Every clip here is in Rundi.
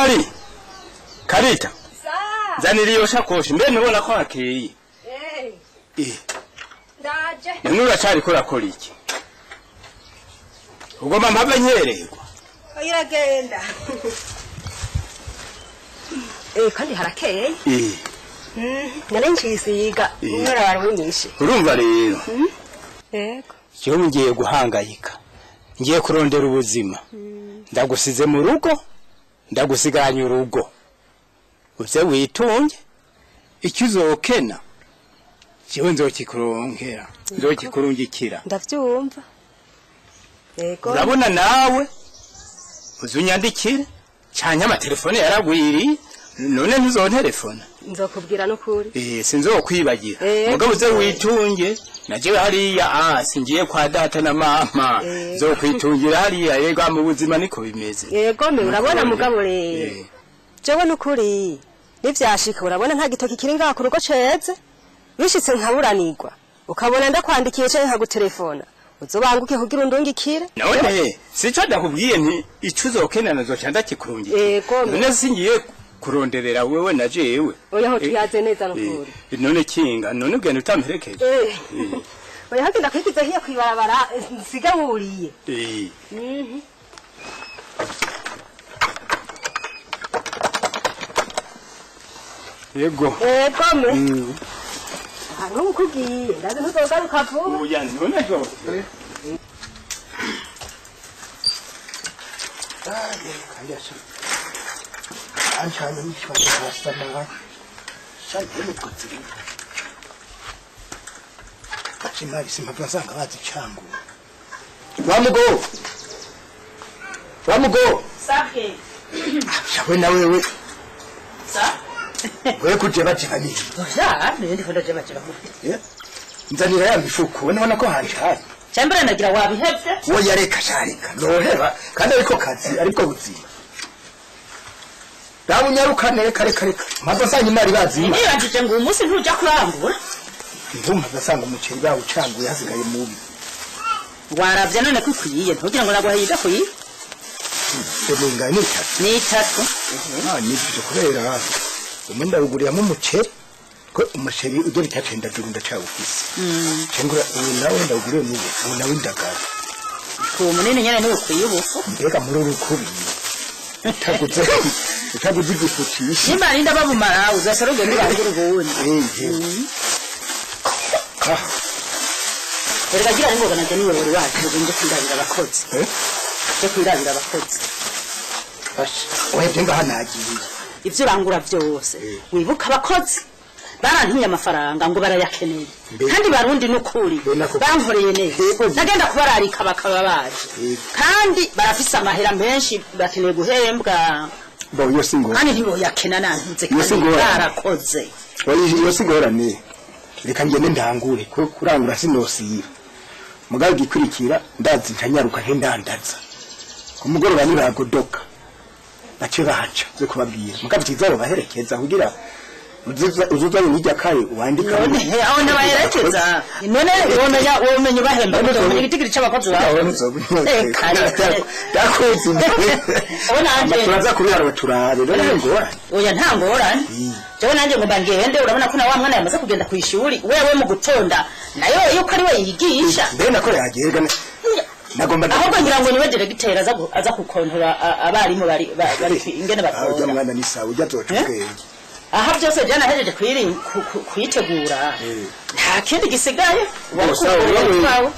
Kari Karita, nzanira iyo shakoshi, mbe ntubona ko hakeye? Eh. Ndaje. None uracariko urakora iki? Ugomba mpave nkererwa? Iragenda. Eh, kandi harakeye. Eh. Nari ncisiga umwera wari winyishe. Urumva rero, Yego. jewe ngiye guhangayika, ngiye kurondera ubuzima. Ndagusize mu rugo, ndagusiganye urugo, uze witunge. Icyo uzokena jewe nzokikuronkera, nzokikurungikira. Ndavyumva. Yego. Urabona nawe uze unyandikire, canke amatelefone yaragwiriye, none ntuzontelefona? Nzokubwira n'ukuri. Eh, sinzokwibagira. Eh. Mugabo uze witunge, najewe hariya singiye kwa data na mama. Nzokwitungira hariya. Yego, mu buzima niko bimeze. Yego me, urabona mugabo rero. Eh. Jewe n'ukuri nivyashika, urabona nta gitoki kiri ngaha ku rugo ceze, bishitse nkaburanirwa, ukabona ndakwandikiye canke nkagutelefona, uzobanguke kugira undungikire. None sico ndakubwiye nti ico uzokena nazoca ndakikurungikira? Yego. None singiye kuronderera wewe na jewe? Oya, aho Eh, tuyaze neza n'ukuri. Eh, none kinga, none ugenda utamperekeje? Eh. Oya, hagenda kwigiza hiya kwibarabara nsiga wuriye. Eh. Yego. Yego me. Ahantu nkubwiye ndazi ntuzogaruka vuba. Oya, none jo. Anscheinend nicht, was du hast danach. Shai n'utwo zirimo. Imari simpava nsanga bazicanguye. Wa mugo! Wa mugo! Sabwe. Shawe na wewe. Sa? We kujebajeba nini? Oya, niyo ndiko ndajebajeba. Eh? Nzanira ya mifuko, we nubona ko hanje. Cyambere nagira wabihevye. Oya, reka sharika. Noheba kandi ariko kazi ariko buzima. Raba unyarukane, reka reka reka. Mpava nsanga imari bazima. Nibajije ngo uyu munsi ntuja kurangura. Ndumva ndasanga umuceri bawucanguye, hasigaye mubi. Waravye none ko ikwiye, ntugira ngo naguhaye idakwiye. Seninga ni itatu. Ni itatu. Ah, nibyo, kubera umwe ndawuguriyamo umuceri, ko umuceri ujya bitatu ndajuru ndacawufise. Cengura uyu nawe ndawuguriye mubi, uyu nawe indagara. Ku munini nyene niwe ukwiye ubufu. Mbega muri urukubi. Utaguze igifu cishe. Nimba rinda babumara uzasara ugende urangure ubundi. Eh. Ah, Erega gira ningoga nanje niwe wari waje ngo nje kwirabira abakozi. Eh? Nje kwirabira abakozi. Basha. Webye ngaha nagiye. Ivyo urangura vyose wibuka abakozi barantumye amafaranga ngo barayakeneye. Kandi barundi n'ukuri Mbe nako- bankoreye neza. Yego. Nagenda kubararika bakaba baje. Yego. Kandi barafise amahera menshi bakeneye guhembwa. Bo yo singo. Kandi ntiboyakena nantuze Iyo kandi si ngorane. barakoze. Oya, iyo singorane. Reka ngende ndangure, ko kurangura sinosiba. Mugabo igikurikira ndazi ncanyaruka ntindandaza. Ku mugoroba nibagodoka, bace bahaca zo kubabwira. Mugabo vyiza babaherekeza kugira uzuzanye n'irya kaye wandika. None aho nabaherekeza, none womenya ubahemba gute? Womenya igitigiri c'abakozi bawe? Reka, reka. Ndakuzi. Wowe nanje- Turaza kubiharura turabe, none ngorane. Oya, nta ngorane. Jewe nanjye ngomba ngende, urabona ko na wa mwana yamaze kugenda kw'ishuri, wewe mu gutonda nayo yuko ari we yigisha. Mbe nako yagerga nagomba. Ahubwo ngira ngo niwe diregiteri aza gukontora abarimu bari ingene Ah, ujya batonda. mwana ni sawa, ujya azoca Eh? ubwenge. Aha byose byanahejeje kuyitegura, nta kindi gisigaye. Bo, sawa, Wari wewe- kwawe.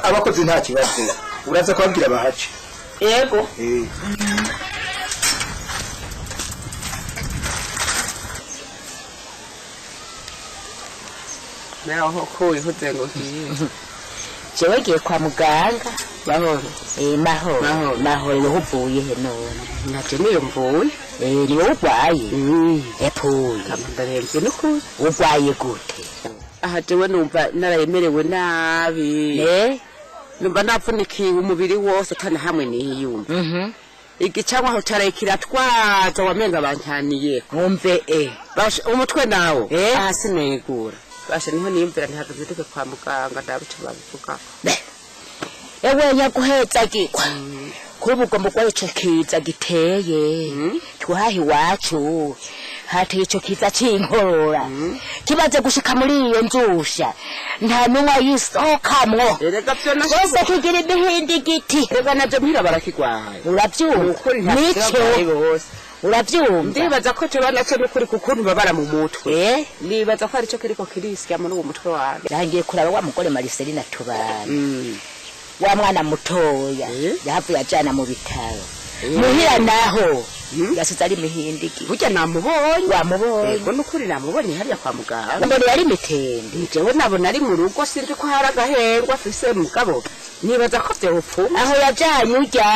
Abakozi nta kibazo, uraza kubabwira bahace. Yego. Eh. Naho ko wivuze ngo ugiye? Jewe giye kwa muganga. Mahoro? Eh, mahoro. Mahoro. Mahoro, niho uvuye he none? Navyo niyo mvuye. Eh, ni wowe urwaye? Epfuye. Kama ndaremvye n'ukuri. Urwaye gute? Aha jewe numva narayemerewe nabi. Eh. Numva napfunikiwe umubiri wose atana hamwe niyumva. Igicanwa aho caraye kiratwaza, wamenga bankaniye. Wumve eh. Basha, umutwe nawo. Eh? Aha sinegura. Basha, niho niyumvira ntihazinduke kwa muganga ndabe ico babivugako. Ewe, yaguhezagirwa. Kuba ugomba gukora ico kiza giteye. Twaha iwacu. Hateye ico kiza c'inkorora. Kimaze gushika muri iyo nzusha. Nta n'umwe ayisohokamwo. Erega vyo Bose kigira imihindigiti. Erega navyo muhira barakigwaye. Uravyumva? Nukuri Nico. bose. Uravyumva? Ndibaza ko coba naco nukuri kukuntu babara mu mutwe. Eh? Nibaza ko arico kiriko kirisya muri uwo mutwe wawe. Rangiye kuraba wa mugore Mariselina tubana. Wa mwana mutoya yahavuye ajana mu bitaro. Muhira naho yasize ari mihindigi. Burya namubonye. Wamubonye. Yego nukuri namubonye hariya kwa muganga. Mbona yari mitende. Jewe nabona ari mu rugo sinzi ko hari agaherwa afise mugabo. Nibaza ko vyopfuma. Aho yajanye urya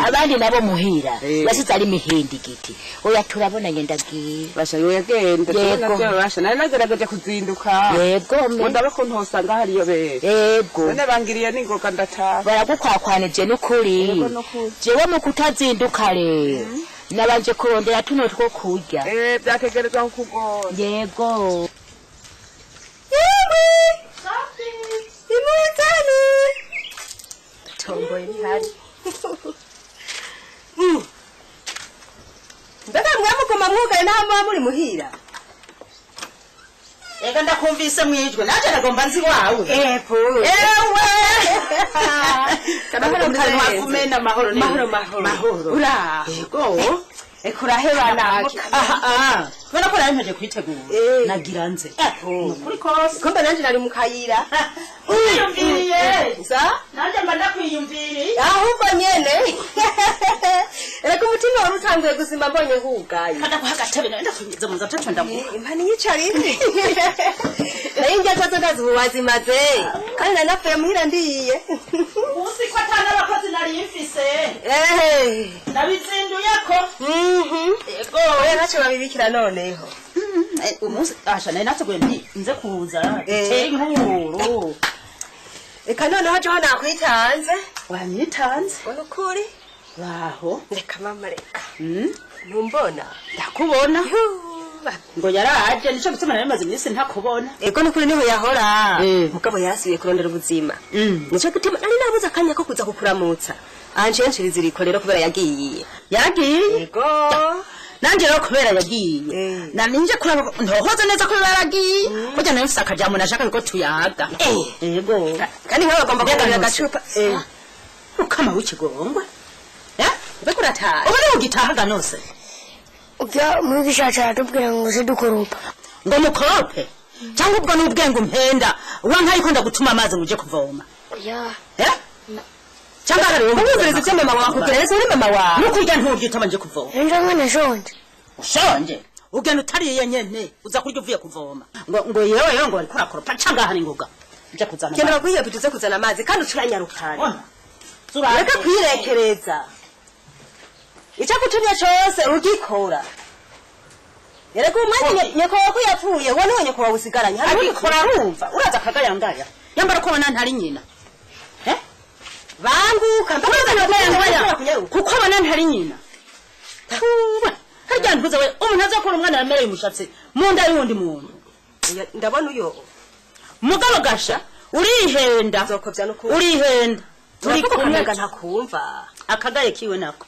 abandi nabo muhira yasize ari mihindigiti. Oya turabonanye ndagiye. Basha yo yagenda Yego. Basha nari nagerageje kuzinduka. Yego me. Ngo ndabe ko ntosanga hariyo benshi. Yego. None bangiriye n'ingoga ndataha. Baragukwakwanije n'ukuri. Yego nukuri. Jewe mu kutazinduka rero nabanje kurondera tuno two kurya. Byategerezwa kukugora. Yego. Yewe! Imutani! Tomboye ntihari. Mbega mwamuguma mwugaye nta muba muri muhira? Ega ndakumvise mwijwe nanje nagomba nzi wawe. Epo. Ewe! Mahoro Mahoro mahoro mahoro mahoro. Mahoro. Ura. Yego. Ekurahebana. Aha aha. Ubona ko nari mpeje kwitegura. Nagira nze. Nukuri kose. Kumbe nanje nari mu kayira. Wiyumviriye. Sa? Nanje mba ndakwiyumviriye. Ahubwo nyene. Erega umutima wari utanguye gusima mbonye hugaye. Kada guha agatebe nawe ndakwinjiza mu nzu ataco ndaguha. Impani yicarire. Nayo indya zazo ndazi ubu wazimaze. Kandi nari napfuye muhira ndiye. Uzi ko ata n'abakozi nari mfise. Ndabizinduyeko. Yego. Oya ntacyo babibikira noneho. Umunsi asha nari nateguye nti nze kuza dutere inkuru. Reka noneho jeho nakwitanze. Wanyitanze? Ubona ukuri? Baho. Reka mama reka. Ntumbona? Ndakubona. Ngo yaraje nico gituma nari maze iminsi ntakubona. Ego nukuri niho yahora. Mugabo yarasubiye kurondera ubuzima. Nico gituma nari nabuze akanya ko kuza kukuramutsa. Anje nshiriza rero kubera yagiye. Yagiye? Ego. Nanje rero kubera yagiye. Nari nje kuraba ntohoza neza ko yaragiye. Burya nayo mfise akajambo nashaka ko tuyaga. Ego. Kandi nkawe bagomba kugurira agacupa. Ukama w'ikigongwe. Mbega urataha? Ubu niho ugitahaga nose. Ujya mwigisha aratubwira ngo uze dukoropa. Ngo mukorope? Cyangwa ubwo n'ubwenge umpenda wankaye ko ndagutuma amazi ngo uje kuvoma. Oya. Cyangwa rero umwumviriza ibyo mama wawe akubwira ese uri mama wawe. Nukurya nturya utabanje kuvoma. Ejo mwana shonje. Ushonje? Ugenda utariye nyene uza kurya uvuye kuvoma. Ngo ngo yewe yewe ngo bariko urakoropa cyangwa hari ngoga. Nje kuzana. Genda bakwiye tuze kuzana amazi kandi ucuranyarukana. Reka kwirekereza. Icyo kutumye cyose ugikora. Yereka umwanya nyoko wako yapfuye, wowe niwe nyoko wawe usigaranye. Agikora arumva, uraza akagayangaya. Yambara ko bana ntari nyina. Banguka mbona kuko bana ntari nyina. Harya ntuze we umuntu azakora umwana yamereye umushatsi mu nda y'undi muntu. Ndabona uyo. Mugabo gasha urihenda. Urihenda. Turi kumwe ntakumva. Akagaye kiwe nako.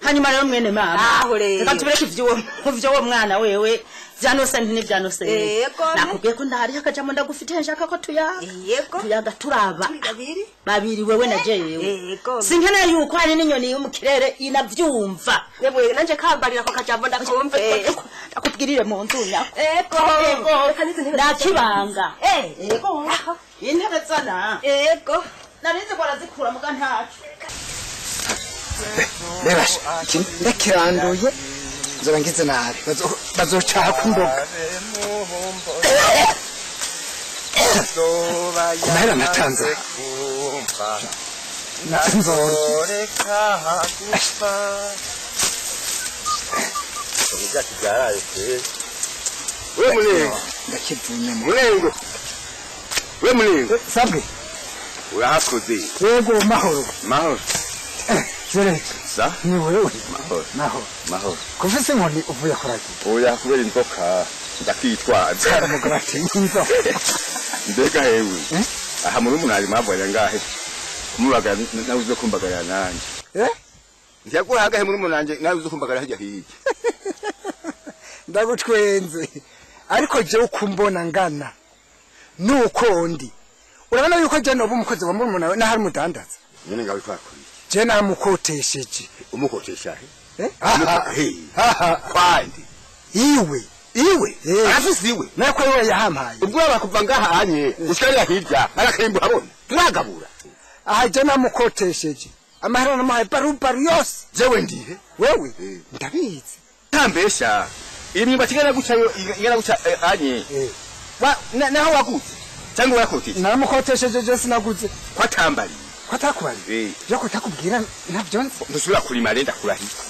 Hanyuma rero mwene mama. Aho rero. Reka tubereke ivyo uwo mwana wewe vyanose nti vyanose. Yego. Nakubwiye ko ndahari akajambo ndagufitiye nshaka ko tuyaga. Yego. Tuyaga turaba. Babiri. Babiri wewe na jewe. Yego. Sinkeneye yuko hari n'inyoni yo mu kirere inavyumva. Yebwe nanje kambarira ko kajambo ndakumve. Ndakubwirire mu nzu nyako. Yego. Yego. Nakibanga. Yego. Intebe zana. Yego. Narinzi ko arazikura muga ntacu. Bebasha, iki ndakiranduye nzoba ngize nabi bazocaha ku mboga. Kumahera natanze. Nzoreka. We mulengo. Ndakivunye mulengo. We mulengo. Sabwe. Urahakoze. Yego mahoro. Mahoro. Zereke. Sa? Ni wewe. Mahoro. Mahoro. Mahoro. Kufise inkoni uvuye kuragira. Oya kubera inzoka ndakitwaza. Umugabo ati inzoka. Mbega hewe. Aha muri umunari mwavanye ngahe? Kumubaga nawe uzo kumbagara nanje. Eh? Ntiyaguhaye agahe muri umunanje nawe uzukumbagara hajya hirya. Ndagutwenze. Ariko je ukumbona ngana nuko ndi. Urabona yuko je noba umukozi wa murumuna wawe nahari mudandaza. Nyene ngawe kwakuri. Je namukotesheje. Umukotesha he? Eh? Kwandi. Iwe. Iwe. Afisi iwe. Nako iwe yahampaye. Ubwo bakuva ngaha anye ushikariya hirya arakimba abona. Turagabura. Aha je namukotesheje. Amahera namuhaye barubaru yose. Jewe ndihe? Wewe ndabizi. Tambesha. Imyumbati igana guca igana guca anye. Wa naho waguze. Cyangwa wakotesheje. Namukotesheje je sinaguze. Kwatambari. Kwatakubari. Je ko takubwira navyo nzi. Ntusubira kurima renda kurahira.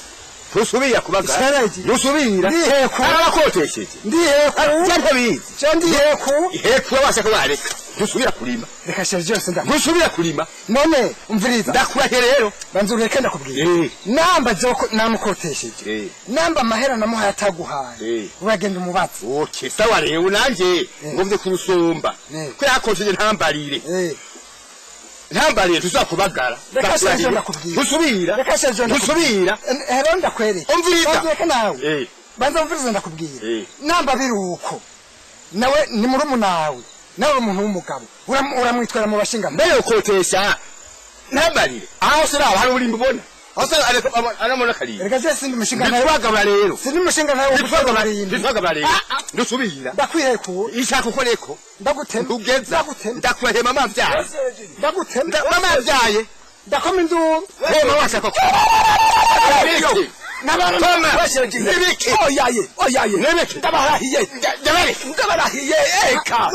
Ntusubira kubaga. Ntusubira. Ndiheko. Arakotesheje. Ndiheko. Cyangwa Je ndiheko. Iheko wabasha kubareka. Ntusubira kurima. Reka sheje yose nda. Ntusubira kurima. None umviriza. Ndakurahe rero. Banza ureke ndakubwira. Namba zoko namukotesheje. Namba amahera namuhaye ataguhaye. Uragenda umubatse. Okay, sawa rero nanje ngomvye kurusumba. Ko yakotesheje ntambarire. Ntambarire tuzakubagara. Reka sheje ndakubwira. Ntusubira. Reka sheje ndakubwira. Hero ndakwereka. Umviriza. Reka nawe. Banza umviriza ndakubwira. Namba biruko. Nawe ni murumunawe. Nawe umuntu w'umugabo uramwitwara mu bashinga mbere ukotesha ntambarire aho sira hari urimba ubona aho sira aramona kari reka je sindi mushinga nawe nditwagabura rero sindi mushinga nawe nditwagabura rero ndusubira ndakwiheko ishaka ukoreko ndagutema ugeza ndakurahema mama vyaye ndagutema mama vyaye ndakoma induru mama washaka ko Oyaye, oyaye. Ndabarahiye. Ndabarahiye eka.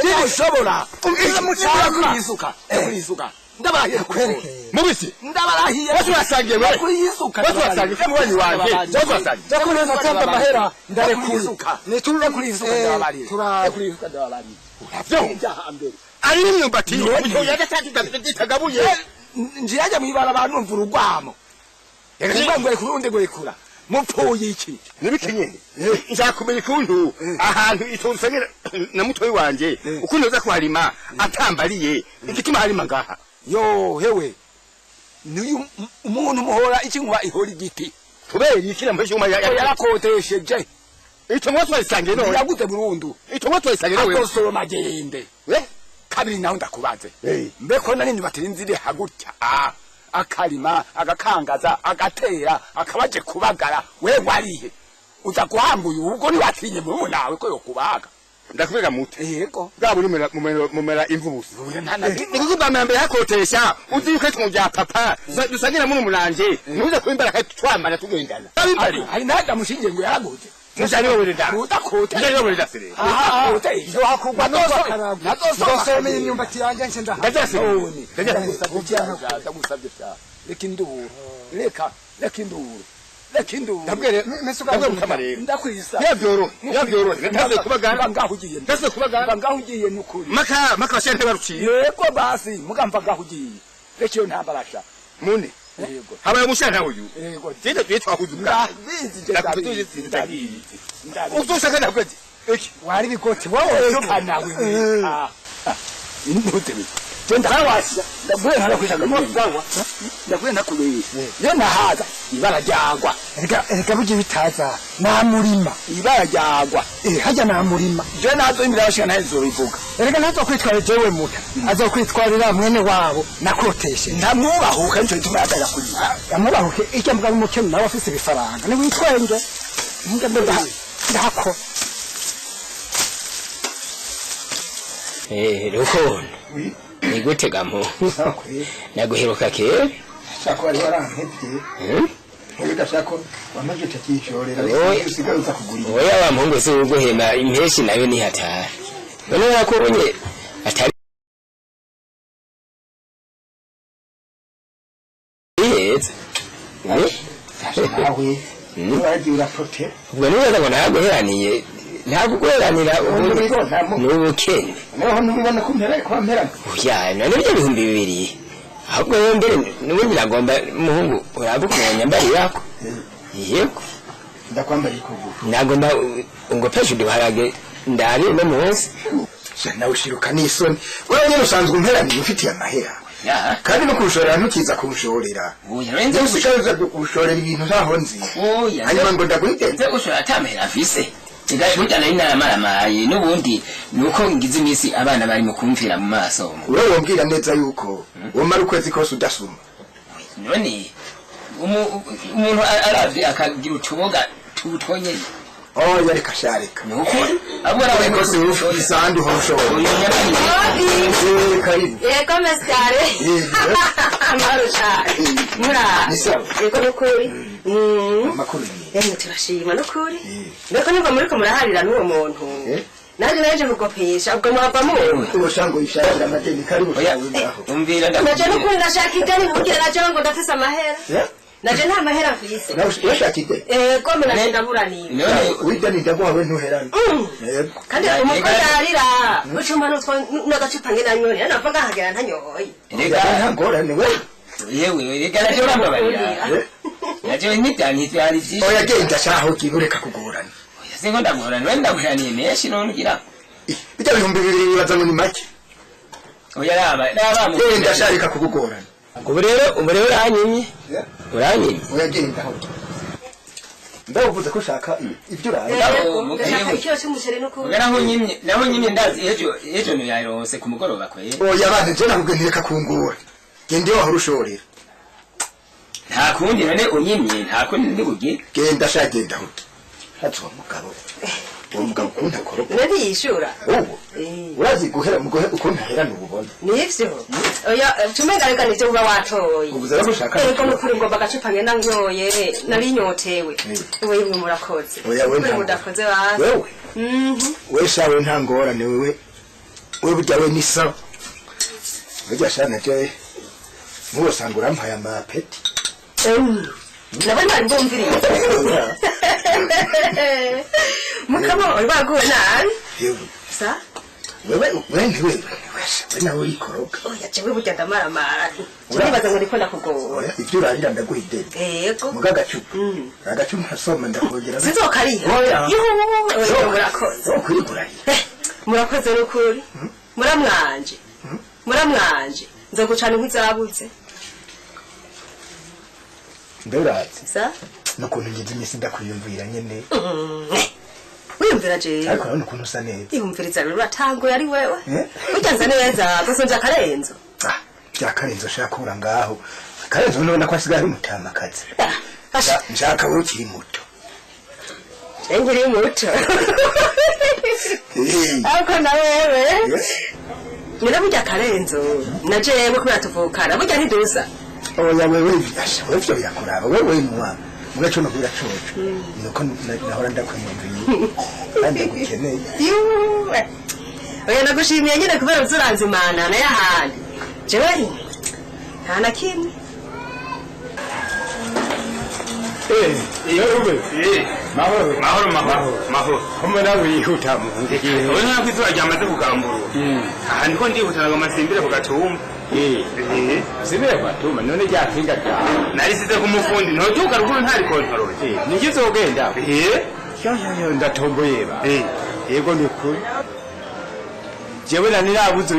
Ntibushobora. Umviriza kurisuka. Ndabarahiye kwereke. Mubiki. Ndabarahiye. Wese urasangiye wewe. Kurisuka. Wese urasangiye kumubanyi wanje. Wese urasangiye. Ndakureza tamba mahera ndarekuye. Niturure kurisuka ndabarahiye. Kurisuka ndabarahiye. Uravyumva. Ari imyumbati. Itagabuye. Njiyaje mwibara numva urugwamo. Ngwe kurundi ngwe mupfuye iki nibikinyene nzakumenya ikuntu ahantu itonsangira na mutoyi wanje ukuntu uza kuharima atambariye igituma harima ngaha yo hewe niyo umuntu muhora ikinkuba ihora igiti kubera ikira mbese uma yarakotesheje itongo twarisangiye none yaguze burundu itongo twarisangiye wewe akosoroma agende kabiri naho ndakubaze mbeko nari ntibatinzire hagutya akarima agakangaza agatera akabaje kubagara we warihe uza guhambuye ubwo niwatinye muri nawe ko yokubaga ndakubega mute yego bwa buri mumera imvubusi nikuko bwa mbere hakotesha uzi yuko itungo rya papa dusangira muri umuranje ntuze kubimbara kandi twambara tugendana hari nada mushingiye ngo yaraguze mujani wewe renda udakote mujani wewe renda sire udakote hakugwa nozosomeye imyumbati yanjye nce ndaha ndagusabye sha reka induru reka reka induru reka induru ndabwere ndabwere ndakwisa yabyoro yabyoro ndaze kubagara ngaho ugiye ndaze kubagara ngaho ugiye nukuri maka maka shente baruciye yego basi mugamva ngaho ugiye reka iyo ntambarasha mune yego habaye umushana uyu yego tete twitwa kuzuka ndabizi je ndabizi ndabizi uzoshaka ndakwezi iki wari bigoti wowe reka nawe intute genda washa ndaguye ntarakwishaga sawa ndaguye ntakubeye yo nahaza ibara ryagwa reka reka burya bitaza nta murima ibara ryagwa hajya nta murima je nazo imbere abashika nayo nzobivuga reka ntazokwitwarira jewe muta azokwitwarira mwene wabo nakoteshe ndamwubahuka nico gituma yagaya kurima amwubahuke icyo mvuga n'umukene nawe afise ibifaranga niwitwenge ndako Rukundo ni gute gamo naguheruka kera shako wari warampevye ntubiga shako wamaze utakishorera usigaye uza kugurira oya wa muhungu si uguhema impeshi nayo ni hatari none nakubonye atari heza nawe uragiye urapote ubwo nibaza ngo naguheraniye ntaguguheranira n'ubukene noneho ntubona ko mpera ko mperana oya none ibyo 2000 ahubwo rero mbere n'ubundi nagomba muhungu urabe ukuntu nyambarira yego ndakwambariye ukuguru nagomba ngo peshe uduharage ndabe uno munsi nawe ushiruka n'isoni wewe nyine usanzwe umperaniye ufitiye amahera Kandi no kunshorera ntukiza kunshorera. Oya, nze usigaye uza kunshorera ibintu ntaho nzi. Oya, hanyuma ngo ndaguhite. Nze gushora atamahera afise. Ega burya nari naramaramaye n'ubundi nuko ngize iminsi abana bari mu kumvira mu maso. Wewe wombwira neza yuko womara ukwezi kose udasuma. None umuntu aravye akagira utuboga tutonyene. Oya reka shareka. Nukuri abo arawe kose isandu hoshobora. Karibu. Yego mesare. Amahoro cyane. Mura. Yego nukuri. Amakuru. Yemwe turashima nukuri. Mbeko numva muriko muraharira n'uwo muntu. Naje naje kugopesha ubwo muhava mu. Ubushango ishakira amadeni karibu shawe. Umvira ndaje nukuri ndashaka ideni nkugira naje ngo ndafise amahera. Naje nta mahera mfise. Urashaka ideni? Yego mena ndaburanira. None uideni ndaguha ntuherana. Yego. Kandi umukozi ararira. Ucuma nutwo n'agacupa ngena nyore. Nava ngahagera ntanyoye. Rega nta ngorane we. Yewe rega naje urambabarira. Naje nitani byari byinshi. Oya genda shaho kibureka kugorana. Oya singo ndagorana we ndagoraniye menshi none ugira. Bijya 2000 bibaza ngo ni make. Oya raba raba. Genda sharika kugorana. Ubu rero uranyimye. Uranyimye. Oya genda aho. Ndavuze ko ushaka ibyo uraye. Ndashaka ikiro cy'umuceri n'ukuri. Naho nyimye, naho nyimye ndazi ejo ntiyaronse ku mugoroba kwe. Oya bana je nakubwiye ntireka kungura. Genda iyo wahora ushorera. Nta kundi none unyimye, nta kundi ndikugira. Genda sha genda aho. Hatsi wa mugabo. Uwo mugabo ukuntu akoropa. Ntiyishura. Ubu. Urazi guhera mugohe ukuntu aherana ububona. Nivyo. Oya tumenga nivyo uba watoye. Ubuze aragushaka. Yego nukuri ngomba agacupa ngenda nyoye nari nyotewe. Ubu yimwe murakoze. Oya we nta. Mudakoze basi. Wewe. We shawe nta ngorane wewe. Wewe burya we ni sawa. Burya shana je. Mwosanga urampaye amapeti. Ndabona ndumviriye. Mukabo baguwe nabi. Yewe. Sa? Wewe wewe wewe nawe urikoroga. Oya jewe burya ndamaramara. Nibaza ngo ndiko ndakugora. Ivyo urarira ndaguha ideni. Yego. Muga agacupa. Agacupa ntasoma ndakongera. Sizokariha. Oya. Yuhu. Murakoze. Ukurikuraye. Murakoze n'ukuri. Muramwanje. Muramwanje. Nzogucana inkwi zabuze. Ndurazi. Sa? Nukuntu ngize imisi ndakwiyumvira nyene. Wiyumvira je. Ariko urabona ukuntu usa neza. Iyumviriza rero uratanguye ari wewe. Burya nza neza gusonja Karenzo. Ah, bya Karenzo shaka kura ngaho. Karenzo nubona ko asigaye ari umutamakazi. Nshaka wowe ukiri muto. Nkiri muto. Ariko na wewe. Nira burya Karenzo na jewe kubera tuvukana burya ntidusa. Oya wewe asha wewe ivyo birakuraba wewe nuwa. Mugaco no kubira coco. Nuko nahora ndakwiyumviye. Kandi ndagukeneye. Yuwe. Oya nagushimiye nyine kubera uzuranzimana na yahandi. Jewe nta na kimwe. Yewe. Mahoro. Mahoro mahoro. Mahoro. Kumbe nawe wihuta muhungu. Oya nako izuba ryamaze kugambura. Aha ndiko ndihuta ngo masimbire ku gatumba. Simbire ku gatumba none rya kinga ryawe. Narisize ku mufundi ntotuka ruguru ntari kontorore. Nigeze ugenda? Yo yo yo ndatomboye ba. Yego ni ukuri. Jewe nani nabuze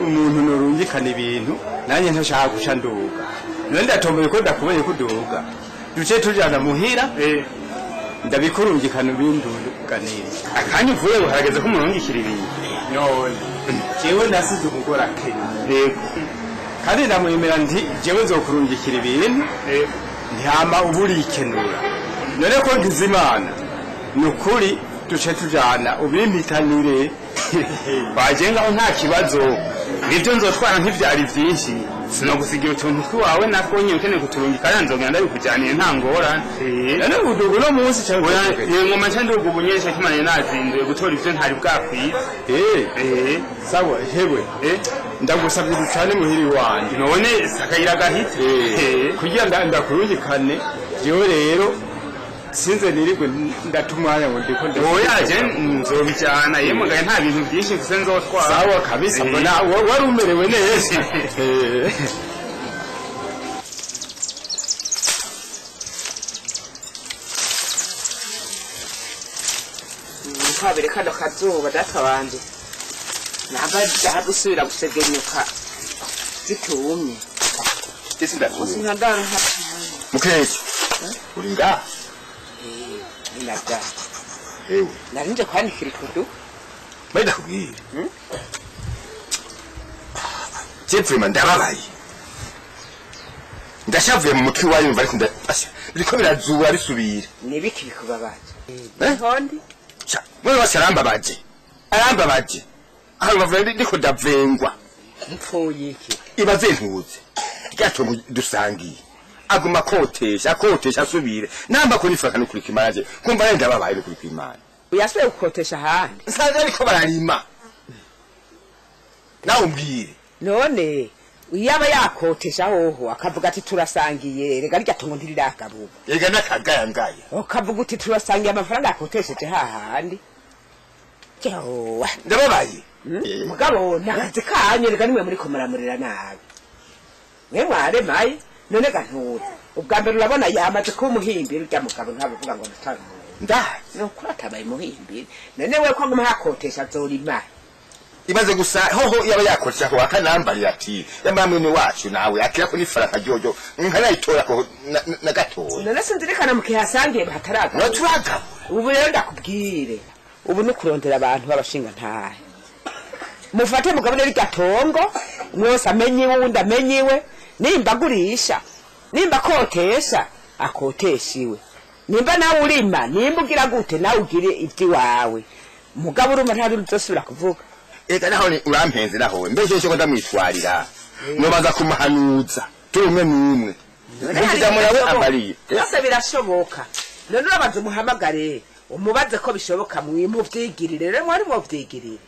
umuntu norungikana ibintu nanjye ntashaka guca nduga. None ndatomboye ko ndakubonye kuduga. Duce tujana muhira. Ndabikurungikana ibinduganire. Akanya uvuye harageze ko murungikira ibintu. None jewe nasize umugore akenya. Yego. Kandi ndamwemera nti jewe nzokurungikira ibintu. Ntihama uburikenura. None ko ngize Imana. Nukuri duce tujana ubimpitanire. Bajenga aho nta kibazo. Nibyo nzotwara ntivyari byinshi. Sinogusigira utuntu twawe natwo nyine ukeneye kuturungika nzogenda ndabikujaniye nta ngorane. None uduga uno munsi cyangwa ngoma nca nduga ubu nyene kimanye nazinduye gutora ivyo ntari bwakwiye. Sawa hewe. Ndagusabye ducane muhiri wanje. None sakayira gahita. Kugira ndakurungikane jewe rero sinze nirigwe ndatumwanya ngo ndiko ndako. Oya je nzobijana yemwe nta bintu byinshi mfise nzotwara. Sawa kabisa mbona wari umerewe neza. Ntabere kano kazuba data wanje. Ntabwo gusubira gusegenyuka. Zitumye. Jesi ndakuzi. Sinkandara. Mukesha. Uri ngaha? Nabya. Ewe. Narinje kwanikira ikudu. Mbe ndakubwira. Je vraiment ndababaye. Ndashavuye mu mutwe wayo mva ariko ndasha. Biriko birazura bisubira. Nibiki bikubabaje? Nkondi? Cha, wewe wase arambabaje. Arambabaje. Aho bavuye ndiko ndavengwa. Mpfuye iki? Ibaze ntuze. Ryatongo dusangiye. Aguma kotesha, akotesha asubire. Namba ko nifaka no kuri kimaje. Kumva rero ndababaye no kuri kimana. Uyasubiye gukotesha ahandi? Nsanze ariko bararima. Nawe umbwire. None yaba yakotesha hoho akavuga ati turasangiye rega rya tongo ntiriragabuka. Ega nakagayangaya. Ukavuga uti turasangiye amafaranga yakotesheje hahandi. Jewe. Ndababaye. Mugabo nakazi kanyu rega nimwe muri komuramurira nabi. Mwe mwaremaye none gantura. Ubwa mbere urabona yamaze kuba umuhimbiri urya mugabo ntabivuga ngo ndatamuye. Ndazi. Nuko atabaye umuhimbiri. None we ko aguma hakotesha azorima. Ibaze gusa hoho yaba yakotesha ko akanambarira ati yamamwe wacu nawe akira ko nifaraka jojo nkanayitora ko na gatoya. None sinzirikana mukihasangiye bahataraga. No turagabura. Ubu rero ndakubwire. Ubu no kurondera abantu babashinga ntahe. Mufate mugabane rigatongo mwose amenye wundi amenyiwe nimba agurisha nimba akotesha akoteshiwe nimba nawe urima nimba ugira gute nawe ugire iby'iwawe mugabo uruma nta bintu uzosubira kuvuga. Eka naho urampenze naho mbese cyo ndamwitwarira nobaza kumuhanuza turi umwe n'umwe ndamurawe ambariye byose birashoboka. None urabanza umuhamagare umubaze ko bishoboka mwimuvyigirire rero mwari mwovyigirire.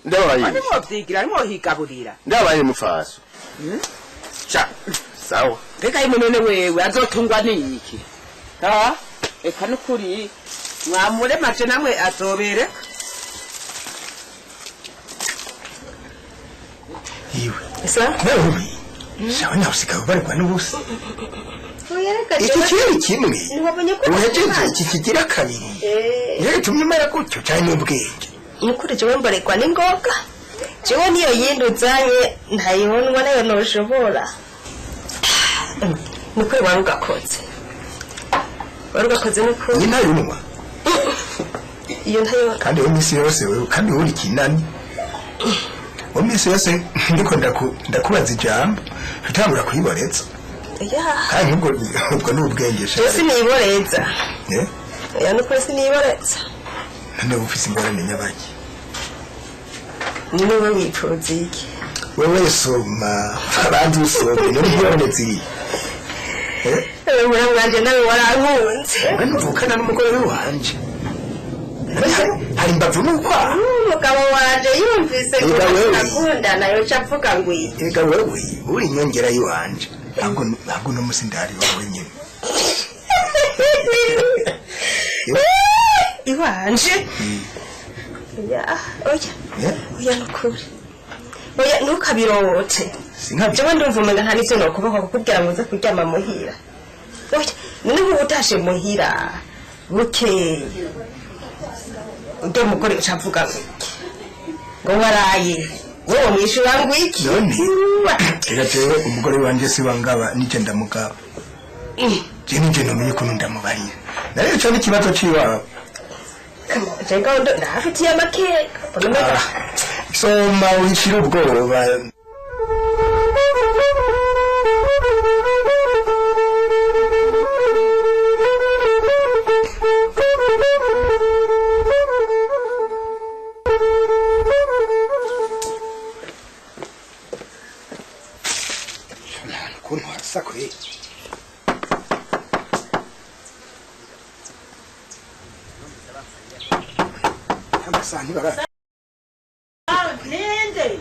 Ndabaye. Mwari mwovyigira mwohigaburira. Ndabaye mufaso. Cha. Sawa. Mbega imunene wewe azotungwa niki? Ha? Eka nukuri mwamure maje namwe azobereka. Iwe. Esa? Nawe. Shawe nawe usigaye ubarirwa n'ubusa. Iki kirari kimwe. Uhejeje iki kigira kabiri. Niyo gitumye umera gutyo cyane n'ubwenge. Nukuri jewe mbarekwa n'ingoga. Jewe niyo yindi uzanye ntayibonwa nayo noshobora. Nukuri warugakoze. Warugakoze nukuri. Ni nayo unwa. Iyo ntayo. Kandi we misi yose wewe kandi uri kinani. We misi yose ndiko ndakubaza ijambo tutangura kuyiboreza. Ya. Kandi ubwo n'ubwenge sha. Jewe siniboreza. Eh? Ya nukuri siniboreza. None ufise ingorane nyabaki. Niwe wipfuza iki? Wewe soma abandi usome none ingorane ziri. Eh? Wewe nawe warankunze. Wewe mvukana n'umugore wanje. Hari imbavu n'ukwa. Umugabo wanje yumvise ko nakundana yoca avuga ngo iki. Ega wewe uri inyongera yiwanje. Ntabwo no musi ndari wawe nyene. Iwanje. Ya, oya. Oya nukuri. Oya ntukabirote. Jewe ndumva umenga nta n'ivyo nokuboko kukubwira ngo uze kuryama muhira. Oya, none nk'ubu utashe muhira. Bukeye. Udo mugore ucavuga ngo iki? Ngo waraye. Wowe mwishura ngo iki? None. Ega jewe umugore wanje si wangaba nije ndamugaba. Je nije nomenye ukuntu ndamubarira. Narero ico n'ikibazo ciwawe. Jenga ndo ndafitiye amakeka. Soma wishira ubwoba. Ukuntu hasa kwe. Ninde?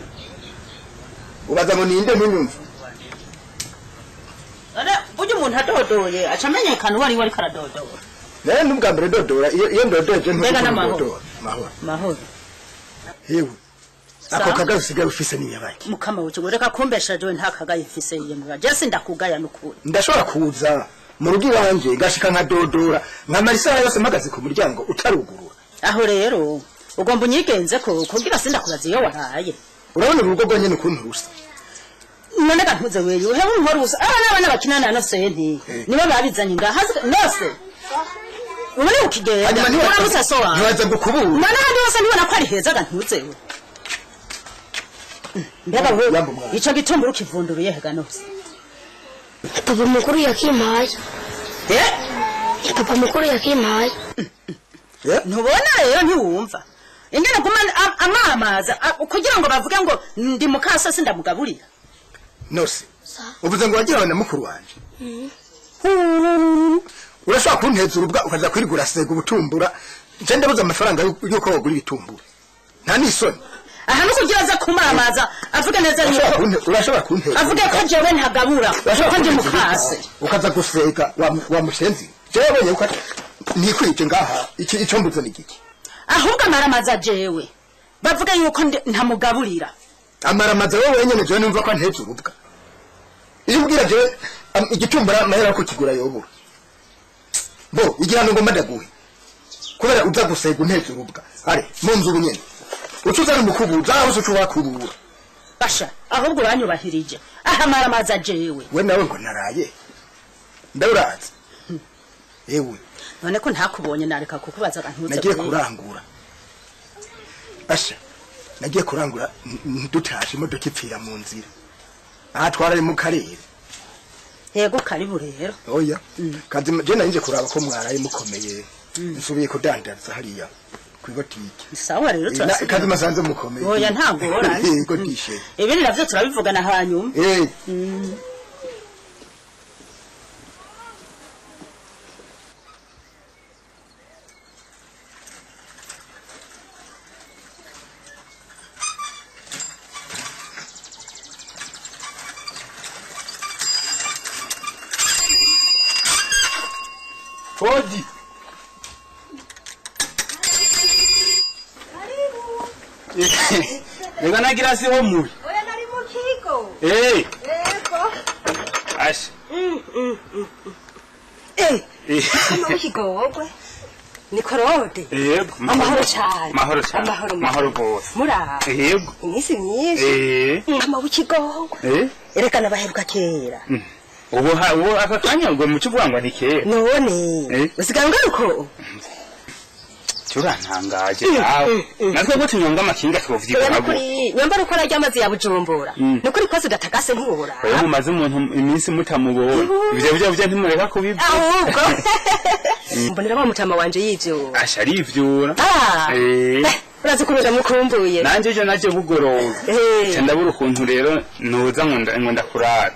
Ubaza ngo ninde ntunyumva? None burya umuntu adodoye aca amenyekana uwo ari we ariko aradodora. Nawe n'ubwa mbere dodora iyo ndodoje ntudodora. Mahoro. Mahoro. Yewe. Ako kagaye usigaye ufise ni nyabaki. Mukama wuce reka kumbesha jewe nta kagaye mfise yemwe. Je sindakugaya nukuri. Ndashobora kuza mu rugo iwanje ngashika nka dodora nkamara isaha yose mpagaze ku muryango utarugurura. Aho rero ugomba unyigenze ko kugira sindakubaza iyo waraye. Urabona urugo rwonyene ukuntu rusa. None gantuze wewe uhewe unkora ubusa aba n'abana bakinana na senti nibo babizanye ngaha nose ubone ukigenda uramutse so wawe ntiwaza gukubura none ahandi hose ntibona ko ari heza gantuze we. Mbega wewe ico gitumbura ukivunduruye hega nose. Papa mukuru yakimpaye. Papa mukuru yakimpaye. Ntubona rero ntiwumva ingene guma amamaza kugira ngo bavuge ngo ndi mukasa sindamugaburira. Nose uvuze ngo wagira na mukuru wanje. Urashaka kunteza urubwa ukaza kwirigura sega ubutumbura. Nje ndabuze amafaranga yuko wagura ibitumbura. Nta nisoni. Aha nuko kugira aza kumamaza avuga neza yuko urashobora kunteza. Avuga ko jewe ntagabura ko ndi mukase. Ukaza gusega wa mushenzi. Jewe bonye uko nikwije ngaha iki ico mbuze ni giki. Ahubwo amaramaza jewe bavuga yuko ntamugaburira. Amaramaza wowe wenyene jewe numva ko nteza urubwa. Iyo ubwira jewe igitumbura mahera ko kigura yobura. Bo igirano ngomba ndaguhe. Kubera uza gusega unteza urubwa. Are mu nzu bunyene. Ucuza n'umukubuza aho ucuba kubura. Basha ahubwo uranyubahirije. Aha maramaza jewe. We nawe ngo naraye. Ndaburaza. Ewe. None ko ntakubonye nareka kukubaza akantuze. Nagiye kurangura. Basha nagiye kurangura dutashe imodoka ipfira mu nzira. Aha twaraye mu karere. Yego karibu rero. Oya. Kazi je nanje kuraba ko mwaraye mukomeye. Nsubiye kudandaza hariya kwibotike. Sawa rero turasiga. Kazi masanze mukomeye. Oya ntago oranje. Yego dishe. Ibindi navyo turabivugana hanyuma. Odi. Rega nagira si ho muri. Oya nari mu kigo. Yego. Asha. Mu kigo Ni korode. Yego. Amahoro cyane. Mahoro cyane. Amahoro. Mahoro gose. Mura. Yego. Iminsi myinshi. Ama w'ikigo. Erekana baheruka kera. Ubu ubu aka kanya ngo muco uvuga ngo ni kera. None. Usigaye ngaruko. Turantangaje nawe. Natwe ko tunyonga amakinga twovyika nabwo. Nyambara uko arya amazi ya Bujumbura. Nukuri kose udatakase ntiwora. Oya mumaze umuntu iminsi mutamubona. Ivyo byo ntimureka kubibwa. Ahubwo. Mbonera wa mutama wanje yivyo. Asha arivyura. Urazi kuruja mukumbuye. Nanje ejo naje bugoroba. Nca ndabura ukuntu rero noza ngo ndakurara.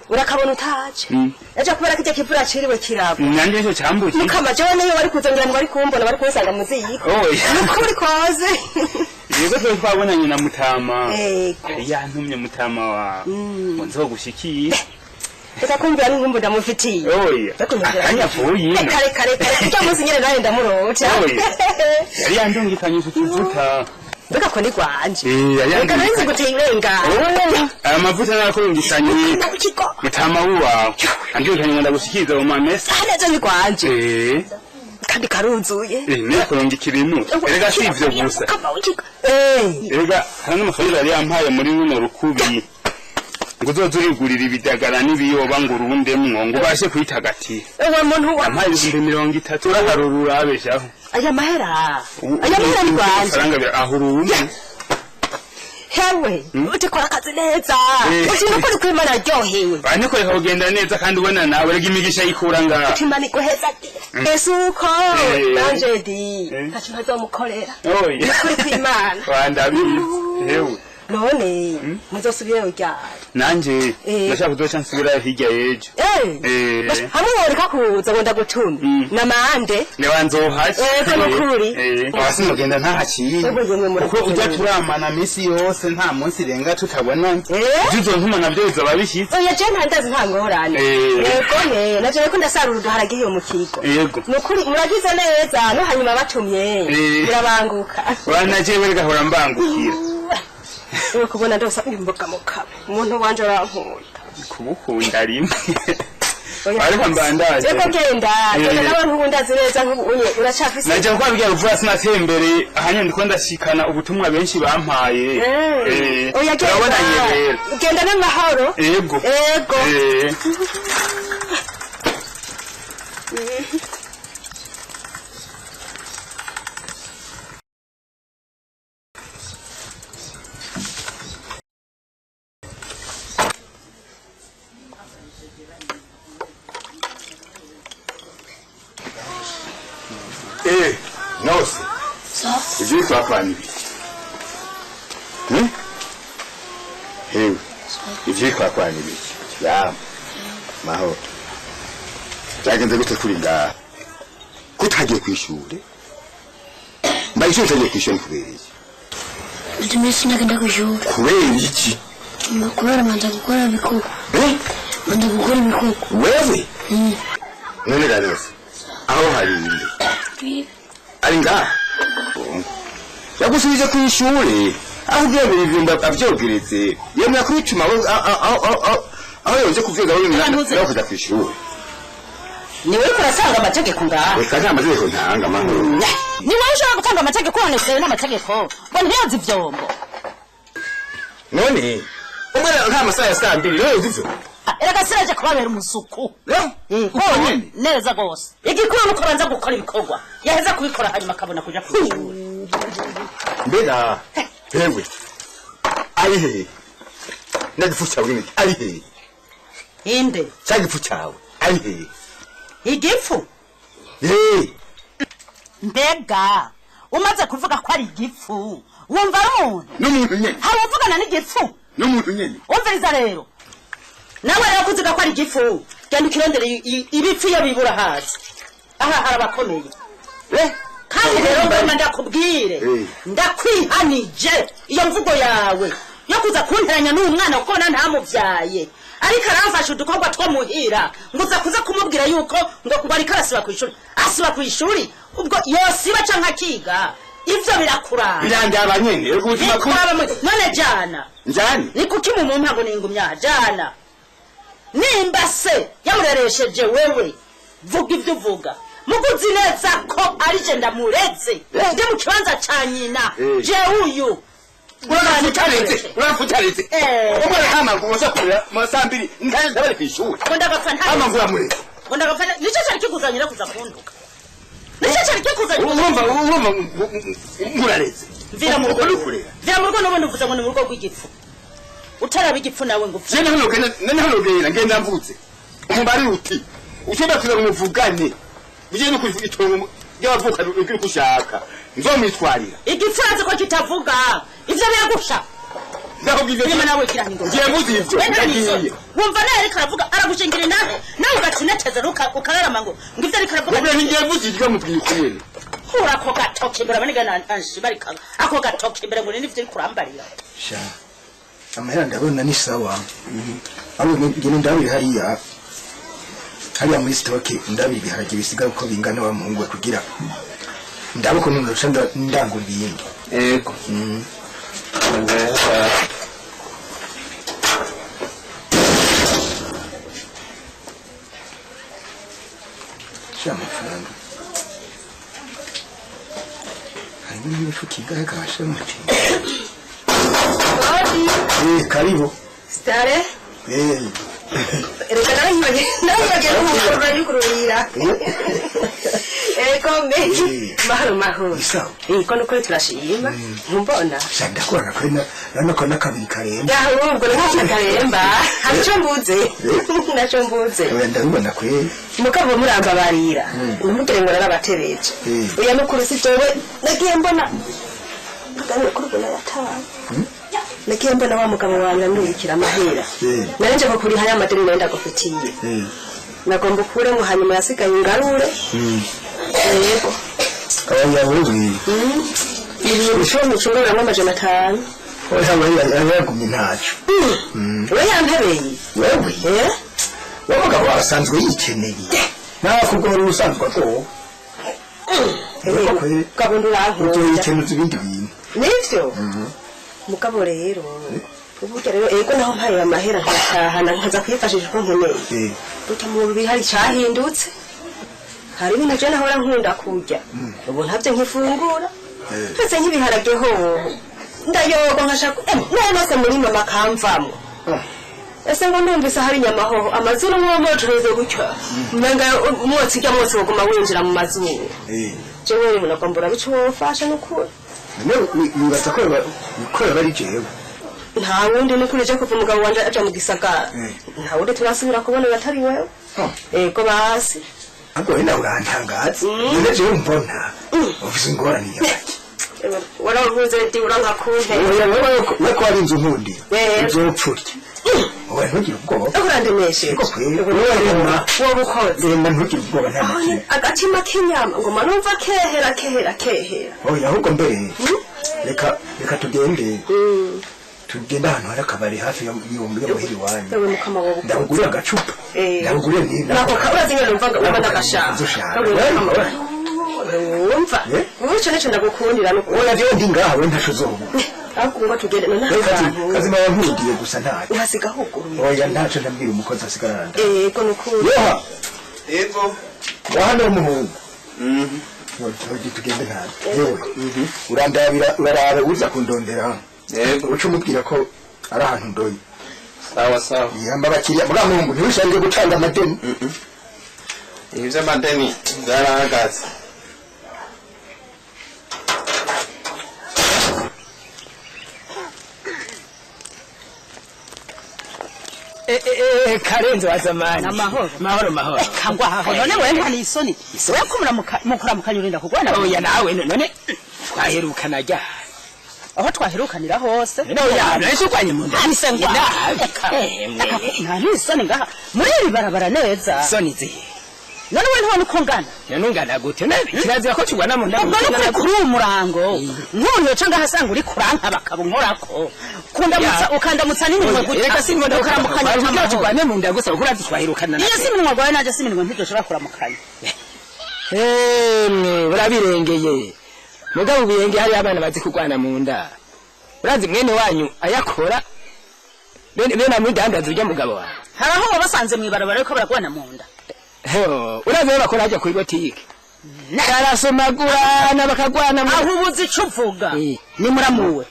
Urakabona utaje. Ejo kubera kijya kivura ciriwe kiragwa. Nanje ejo cambuye. Mukama jewe niyo bari kuza ngira bari kumbona bari kunsanga muziyiko. Nukuri koze. Yego twe twabonanye na mutama. Yantumye mutama wa. Ngo nzogushikiye. Reka kumvira n'inkumbu ndamufitiye. Oya. Akanya vuye. Kare kare kare. Icyo munsi nyene nawe ndamurota. Yari yandungikanye utuvuta. Mbega ko ni gwanje. Reka nzi guteye irenga. Aya mavuta nakurungikanye. Mutama wawe. Andungikanye ngo ndagushikiza mu mamesa. Neza ni gwanje. Kandi karuzuye. Ne kurungikira inu. Erega si ivyo gusa. Erega hari n'amafaranga yari yampaye muri runo rukubi. Ngo uzozurigurira ibidagara n'ibiyoba ngo urundemwo ngo ubashe kwitagatiza. Uwo muntu wa yampaye 30,000 uraharura abeshaho. Aya mahera. Aya mahera ni gwanje. Faranga ahurumwe. Hewe, utikora akazi neza. Uti nukuri kwimana aryohewe. Bane ko kugenda neza kandi ubona nawe rega imigisha yikura ngaha. Utimana iguheza. Esuko nanje di. Ntacyo ntazomukorera. Oya. Nukuri kwimana. Wandabizi. Hewe. None muzosubire ryari? Nanje ndashaka kuzoca nsubira hirya yejo. Hamwe woreka kuza ngo ndagutume. Namande. Nibanzohace. Nukuri. Wasi mugenda ntahaciye. Kuko ujya turamana misi yose nta munsi renga tutabonanye. Uzontuma navyo bizoba bishitse. Oya je ntandazi nta ngorane. Yego ne naje ko ndasarura uduharage iyo mu kigo. Nukuri muragize neza no hanyuma batumye. Murabanguka. Banaje wereka mbangukira. Uri kubona ndose imboga mu kabe. Umuntu wanje arankunda. Kubukunda rimwe. Ariko mbandaje. Yego genda, genda nawe ntubundi neza nk'ubu uracafise. Najya kubabwira vuba sinatembereye ahanyene ndiko ndashikana ubutumwa benshi bampaye. Oya genda. Turabonanye rero. Genda n'amahoro. Yego. Yego. Nose. Ivyo uriko urakora ni ibiki? Hewe, ivyo uriko urakora ni ibiki? Ya, mahoro. Vyagenze gute kuri ngaha? Ko utagiye kw'ishure? Mbaye ishure utagiye kw'ishure ni kubera iki? Maze iminsi ntagenda kw'ishure. Kubera iki? Kubera manza gukora ibikorwa. Manza gukora ibikorwa. Wewe? None ga Nose, aho hari inde? Ari ngaha? Yagusubije kw'ishure aho ugiye ibijumba avyogeretse yemera kubituma aho yoje kuvyiga wenyine nawe kuja kw'ishure. Ni wewe urasanga amategeko ngaha. Reka nta mategeko ntanga mahoro. Ni wowe ushobora gutanga amategeko none n'amategeko ngo ntiyoze ivyombo. None umwana nta masaha ya saa mbiri yoza ivyo. Erega siraje kubabera umusuku. Neza gose. Igikuru nuko banza gukora ibikorwa. Yaheza kubikora hanyuma akabona kuja kw'ishure. Mbega hewe ari hehe? Nagifu cyawe ni ari hehe? Inde? Cya gifu cyawe ari hehe? Igifu? Mbega umaze kuvuga ko ari igifu wumva ari umuntu? N'umuntu nyene. Hari uvugana n'igifu? N'umuntu nyene. Umviriza rero. Nawe rero kuziga ko ari igifu genda ukirondere ibipfu iyo bibura hasi. Aha harabakomeye. Kandi rero mbona ndakubwire ndakwihanije iyo mvugo yawe yo kuza kunteranya n'uyu mwana kuko na ntamuvyaye ariko aramfasha udukorwa two muhira nguza kuza kumubwira yuko ngo ariko arasiba kw'ishuri asiba kw'ishuri ubwo yosiba canke akiga ivyo birakuraba birandaba nyene none jana njani ni kuki mumumpa ngo ningumya jana nimba se yamureresheje wewe vuga ivyo uvuga muguzi neza ko ari je ndamureze ndi mu kibanza ca nyina je uyu urafutaretse umwana hama ngo uza mu saa mbiri ndabari kw'ishuri ngo ndagapfa nta hama ngo uramureze ngo ndagapfa nico cari kikuzanyira kuza kunduka nico cari kikuzanyira urumva ngurareze mvira mu rugo mvira mu rugo n'ubundi uvuze ngo ni mu rugo rw'igipfu utaraba igipfu nawe ngo upfe je naho nogenda ngenda mvutse umubari uti ushobora kuza muvugane uje no kuvuga itongo ry'abavuka uri kushaka nzomwitwarira igipfu urazi ko kitavuga ivyo biragusha ndakubwiye nawe kirahingo ngiye mvuze ivyo ndagiye wumva nawe ariko aravuga aragushingira inahe nawe ugacineteza ukararama ngo ivyo ariko aravuga ubwo ngiye mvuze ivyo mubwiye ukuri kura ako gatoki imbere abaniga anshibarika ako gatoki imbere ngo nivyo uri kurambarira sha amahera ndabona ni sawa abo ngene ndabiri hariya hariya muri stoke ndabiri ibiharage bisigaye uko bingana wa muhungu we kugira ndabona ukuntu ndoca ndangura ibindi. Yego. Sha amafaranga harimo n'imifuka ingahe kabasha muti. Karibu. Stare. Reka nawe ntibagiye n'umukorwa y'ukururira. Ego mbe. Mahoro mahoro. Ko nukuri turashima. Ntumbona. Sha ndakora kuri na ko nakabiri karemba. Ahubwo nako karemba. Haco mbuze. Naco mbuze. Oya ndabibona kwe. Mukabo murambabarira. Ntimugire ngo narabatebeje. Oya nukuri si jewe nagiye mbona. Kagame kuri ubona yataye. Nagiye mbona wa mugabo wanjye andungikira amahera. Nari ko kuri haya madeni nenda gufitiye. Nagomba ukuremo hanyuma yasigaye ngarure. Yego. Oya wewe. Ibihumbi 10,500. Oya wewe yagumye ntaco. We yampebeye. Wewe? Wa mugabo asanzwe yikeneye. Nawe kubwo usanzwe ko. Kabundi urankunda. Uzoyikenuza ibindi bintu. Nivyo? Mugabo rero uburyo rero ego naho mpaye amahera nkatahana nkaza kwifashisha uko nkeneye. Burya mu mubiri hari icyahindutse. Hari ibintu je nahora nkunda kurya, ubu ntabyo nkifungura. Ndetse nk'ibiharage hoho ndayoga nkashaka none se muri mama kamvamwo. Ese ngo ndumvise hari inyama hoho, amazuru nk'uwo gutya, umenga umwotsi ujya mwotsi woguma winjira mu mazuru. Jewe rero nagombora bico wofasha n'ukuri. None wibaza ko yoba ari jewe? Nta wundi n'ukuri. Je kuva umugabo wanje aja mu gisagara, nta wundi turasubira kubona batari wewe. Ego basi. Ahubwo we nawe urantangaza. None jewe mbona ufise ingorane nyabaki? Warankunze ndi uranka kumpe. Oya, wewe ko ari inzu nkundi uzopfa urya. Oya, ntugire ubwoba. Urandemesheje. Ego kweri, wewe rema. Wowe ukoze. Rema, ntugire ubwoba, nta na kimwe. Agatima k'inyama ngoma numva kehera kehera kehera. Oya, ahubwo mbere reka tugende tugende ahantu hari akabari hafi yo muhira iwanyu. Ewe mukama, wowe ukoze. Ndakugurira agacupa. Ndakugurira ni Nako urazi nyene numva ngo uba ndagashaka. Uzoshaka. Ewe mukama, wumva wowe ico nico ndagukundira nuko. Oya, jewe ndi ngaha, we ntaco uzoba. Ahubwo ngo tugende none. Reka ahantu kazima wankundiye gusa ntacyo. Uhasiga huguruye. Oya, ntacyo, ndabwira umukozi asigarana. Ego nukuri. Yoha. Ego. Wahano umuhungu. Ogi tugende ntacyo. Yewe, urandabira, uraraba uza kundondera. Yego. Uca umubwira ko ari ahantu ndoye. Sawa sawa. Yamba abakiriya muri muhungu, ntiwishange gutanga amadeni. Ibi by'amadeni byarahagaze. Karenzo wa zamani. Amahoro. Mahoro mahoro. Kangwa aho none wewe nta nisoni wewe ko mukuramuka urinda kugwana? Oya nawe, none twaherukana ryari? Aho twaherukanira hose. None oya, none se mu nda? Nta nisoni. Nta nisoni ngaha muri iri barabara neza? Isoni zihe? None wewe ntubona uko ngana? None ungana gute? None kirazira ko tugwana mu nda? Ubwo ni kuri uwo murango nk'uyu yoca ngaha asanga uri kuranka bakaba unkorako kundamutsa ukandamutsa n'iminwe gutya. Reka simbona. Ukaramukanya. Kugira tugwane mu nda gusa, kuko urazi twaherukana. Iyo si iminwa gwawe nanjye si iminwa, ntidushobora kuramukanya. Emwe, urabirengeye. Mugabo ubirengeye, hariyo abana bazi kurwana mu nda. Urazi mwene wanyu ayakora bene amudandaza urya mugabo wawe. Hari aho wabasanze mw'ibarabara ariko baragwana mu nda? Urazi aho bakora hajya kuri botike, barasomagurana bakagwana mu Aho ubuze ico uvuga ni muramuwe.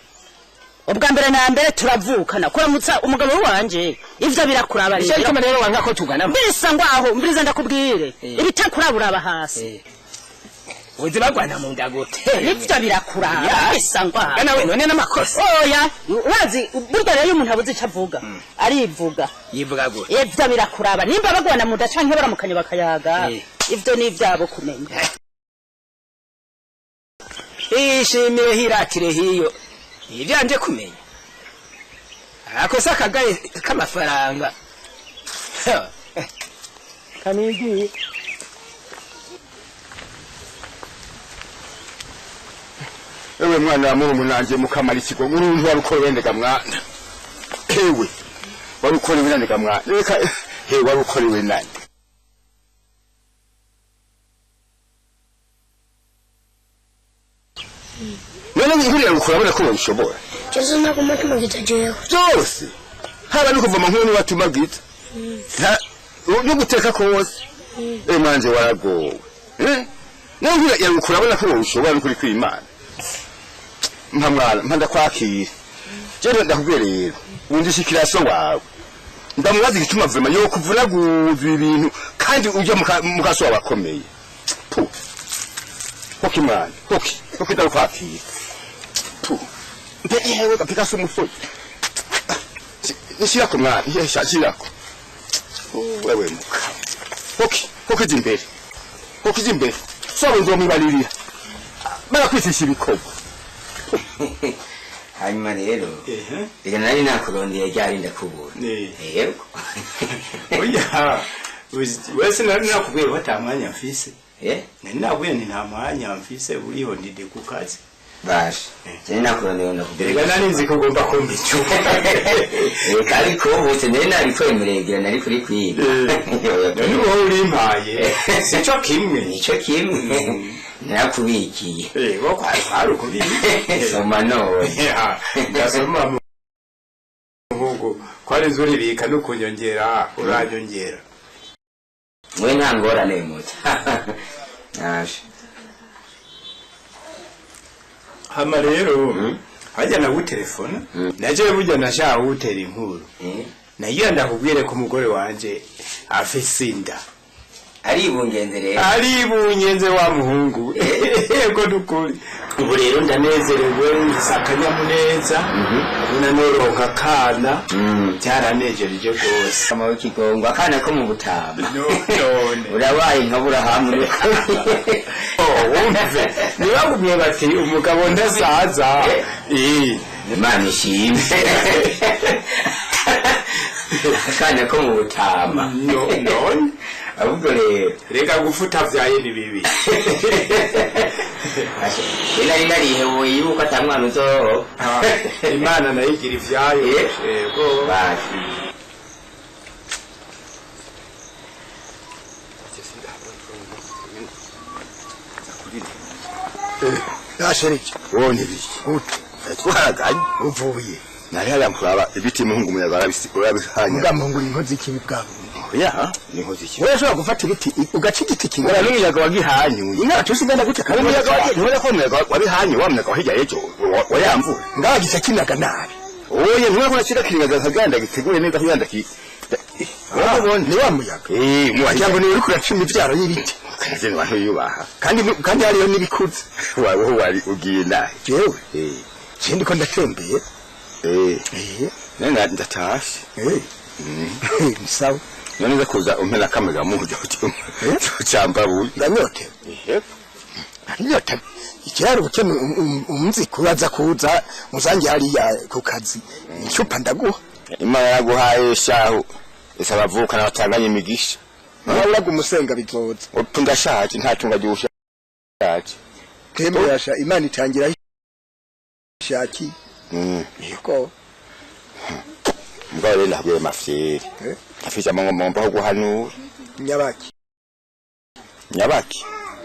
Ubwa mbere na mbere turavukana, kuramutsa umugabo wanje ivyo birakuraba. Nicyo gituma rero wanga ko tugana. Mbirisa ngo aho mbiriza ndakubwire, ibitakuraba uraba hasi. Uzi bagwana mu nda gute? Nivyo birakuraba. Mbirisa ngo aho. Nawe none n'amakosa. Oya, urazi burya rero iyo umuntu abuze ico avuga arivuga. Yivuga gute? Ivyo birakuraba nimba bagwana mu nda canke baramukanye bakayaga. Ivyo ni ivyabo kumenya. Ishimire hiratire hiyo ivyanje kumenya ako se akagaye k'amafaranga kanigiye. Ewe mwana wa murumuna mukamara ikigo uruntu warukora wendega mwana. Ewe warukora wendega mwana, reka he warukora nani? None ihurira rukora abona ko babishobora. Jesu naguma tumagita jewe. Byose haba no kuvoma nk'ubu watumagita no guteka kose. Eh mwanje waragowe, eh nawe ihurira rukora abona ko babishobora n'ukuri kw'Imana. Mpa mwana, mpa ndakwakira. Jewe ndakubwiye rero, wundishikira so wawe ndamubaza igituma vema yo kuvunaguza ibintu kandi ujya mukaso wabakomeye. Pu hoki mwana, hoki hoki, ndakwakira. Pu mpe yewe kapika so umusozi nishirako mwana, shirako wewe muka. Hoki hoki jya imbere, hoki jya imbere, sobe nzomwibaririra barakwicisha ibikorwa. Hanyuma rero reka nari nakurondeye ryari ndakubura. Yego. Oya, wese nari nakubwiye ko ata mwanya mfise. Nari nakubwiye nti nta mwanya mfise uriho, ndide ku kazi. Basha nari nakurondeye ndakubwira. Erega nari nzi ko ugomba kumpa icupa. Reka ariko bose nari nabikwemereye, nari kuri kwiga. None wowe urimpaye sico kimwe? Nico kimwe, narakubikiye. Wo kwari ukubika. Soma none. Ndasoma muhungu, kwari nzi uribika no kunyongera uranyongera. Mwe nta ngorane muta. Asha. Hama rero hajya na gutelefona naje burya nashaka gutera inkuru. Nagira ndakubwire ko umugore wanje afise inda. Aribungenze rero. Aribungenze wa muhungu. Yego dukuri. Ubu rero ndanezerewe mfise akanyamuneza. Ubona noronka akana. Byaranejereje rwose. Amawe kigongo akana ko mu butama. None. Urabaye nka Burahamu. Wumve. Ntibagumye bati umugabo ndasaza. Imana ishimwe. Akana ko mu butama. None. Ahubwo rero reka gufuta vyaye ni bibi. Nari narihebuye yuko ata mwana uzoho. Imana nayo igira ivyayo. Yego. Basi. Yasheriki. Wone biki? Gute? Twaraganye. Uvuye. Nari hariya kuraba ibiti muhungu umuyaga urabihanya. Muga muhungu inkozi ikibi bwawe. Ya, ni inkozi ikibi. Wewe ushobora gufata ibiti ugaca igiti kimwe. Ura n'umuyaga wagihanyuye. Inka tusigana gute kandi umuyaga wagiye ko umuyaga wabihanyuye wa muyaga wahijya ejo wayamvura. Ngaho gica kinaga nabi. Oye ntuwe ko nashira kiringaga kaganda giteguye neza kuganda ki. Urabona ni wa muyaga. Muyaga ngo ni uri kuraca imivyaro y'ibiti. Kandi abantu yubaha. Kandi hariyo n'ibikuze. Wawe wari ugiye nahe? Jewe. Sindi ko ndatembeye. Nene ndatashe. Sawa. None nza kuza umpera kamega mu buryo cyamba buye. Ndanyote. Ndanyota. Ikiraro bukene umzi kuraza kuza muzange hariya ku kazi. Icupa ndaguha. Imana yaguhaye shahu. Isaba vuka nabatanganye imigisha. Nawe uraga umusenga bizoza. Upfu ndashaje nta tunga ry'ushaje. Temeyasha Imana itangira shaki. Yego. Mugabo rero ndabwiye mafyeri. Afite amangomba ho guhanura. Nyabaki. Nyabaki.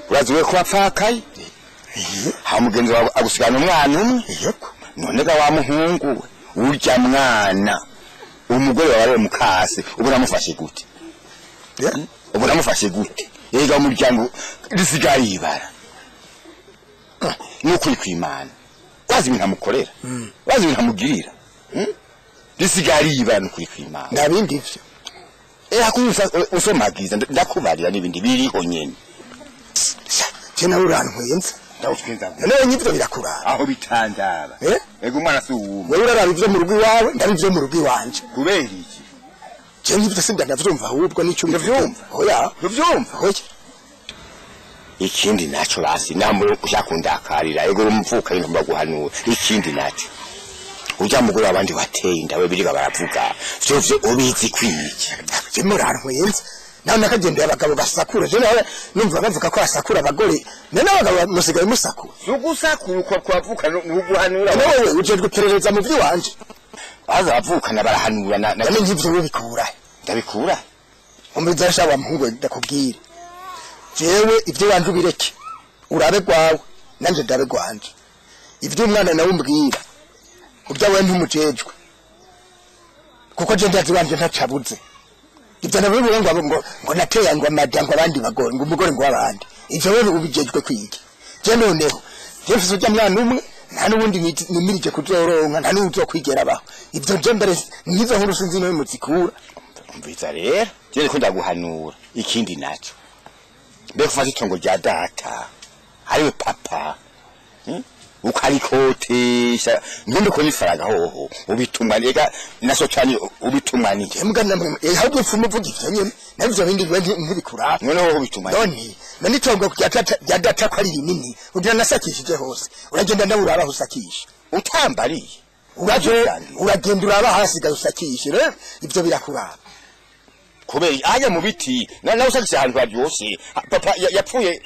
Urazi we ko apfakaye? Ha mugenzi wawe agusigana umwana umwe? Yego. None ga wa muhungu we urya mwana umugore wawe mukase ubona mufashe gute? Ubona mufashe gute? Yega umuryango risigaye ibara. Nukuri kwimana. Wazi ibintu amukorera. Wazi ibintu amugirira. Risigaye ibara nukuri kwimana. Nabindi ivyo. Hakuza usomagiza ndakubarira nibindi biriho nyene. Je nawe urantwenza. Ndawutwenza. Nawe nyivyo birakurara. Aho bitandaba. Ego umwana si uwumwe. Wewe uraraba ivyo mu rugo iwawe, ndabi ivyo mu rugo iwanje. Kubera iki? Je nyivyo sinda ndavyumva ahubwo nico ndavyumva. Oya. Ndavyumva. Oya. Ikindi naco basi namwe ushakundakarira ego umvuka intumba guhanura. Ikindi naco. Ujya mugore abandi wateye inda we biriga baravuga. Vyovyo ubizi kwiki. Je murantwenza. Nawe nakagendeye abagabo basakura. Je nawe numva bavuga ko basakura abagore. None abagabo musigaye musakura. Zugusakura uko kwavuka n'uguhanura. Nawe ujejwe iperereza mu by'iwanje. Baza bavukana barahanura na none nk'ivyo ubikura. Ndabikura. Umbiza sha wa muhungu ndakubwira. Jewe ivyo wanje ubireke. Urabe gwawe nanje ndabe gwanje. Ivyo umwana nawe umbwira. Urya we ntumujejwe. Kuko je ndazi wanje ntacabuze. Ivyo nabivuga ngo ngo nateye ngo amajya ngo abandi bagore ngo umugore ngo abandi. Ivyo wewe ubijejwe kwiki. Je noneho je mfise urya mwana umwe nta nubundi nimirije kuzoronka nta nubundi uzokwigera abaho. Ivyo je mbere nizo nkuru sinzi no muzikura. Umviza rero je ndiko ndaguhanura ikindi naco. Mbega ufata itongo rya data ariwe papa ukarikotesha ntundi ko nifaranga hoho ubitumwa ega naso cyane ubitumwa ni mbwa namwe ahubwo mfumu uvuga ivyo nyene navyo bindi ntibikura none hoho ubitumwa none itongo rya data ko ari rinini ugira nasakishije hose uragenda nawe uraba aho usakisha utambariye uragenda uraba hasigaye usakishe rero ivyo birakuraba kubera hajya mu biti nawe usakisha ahantu haryoshe papa yapfuye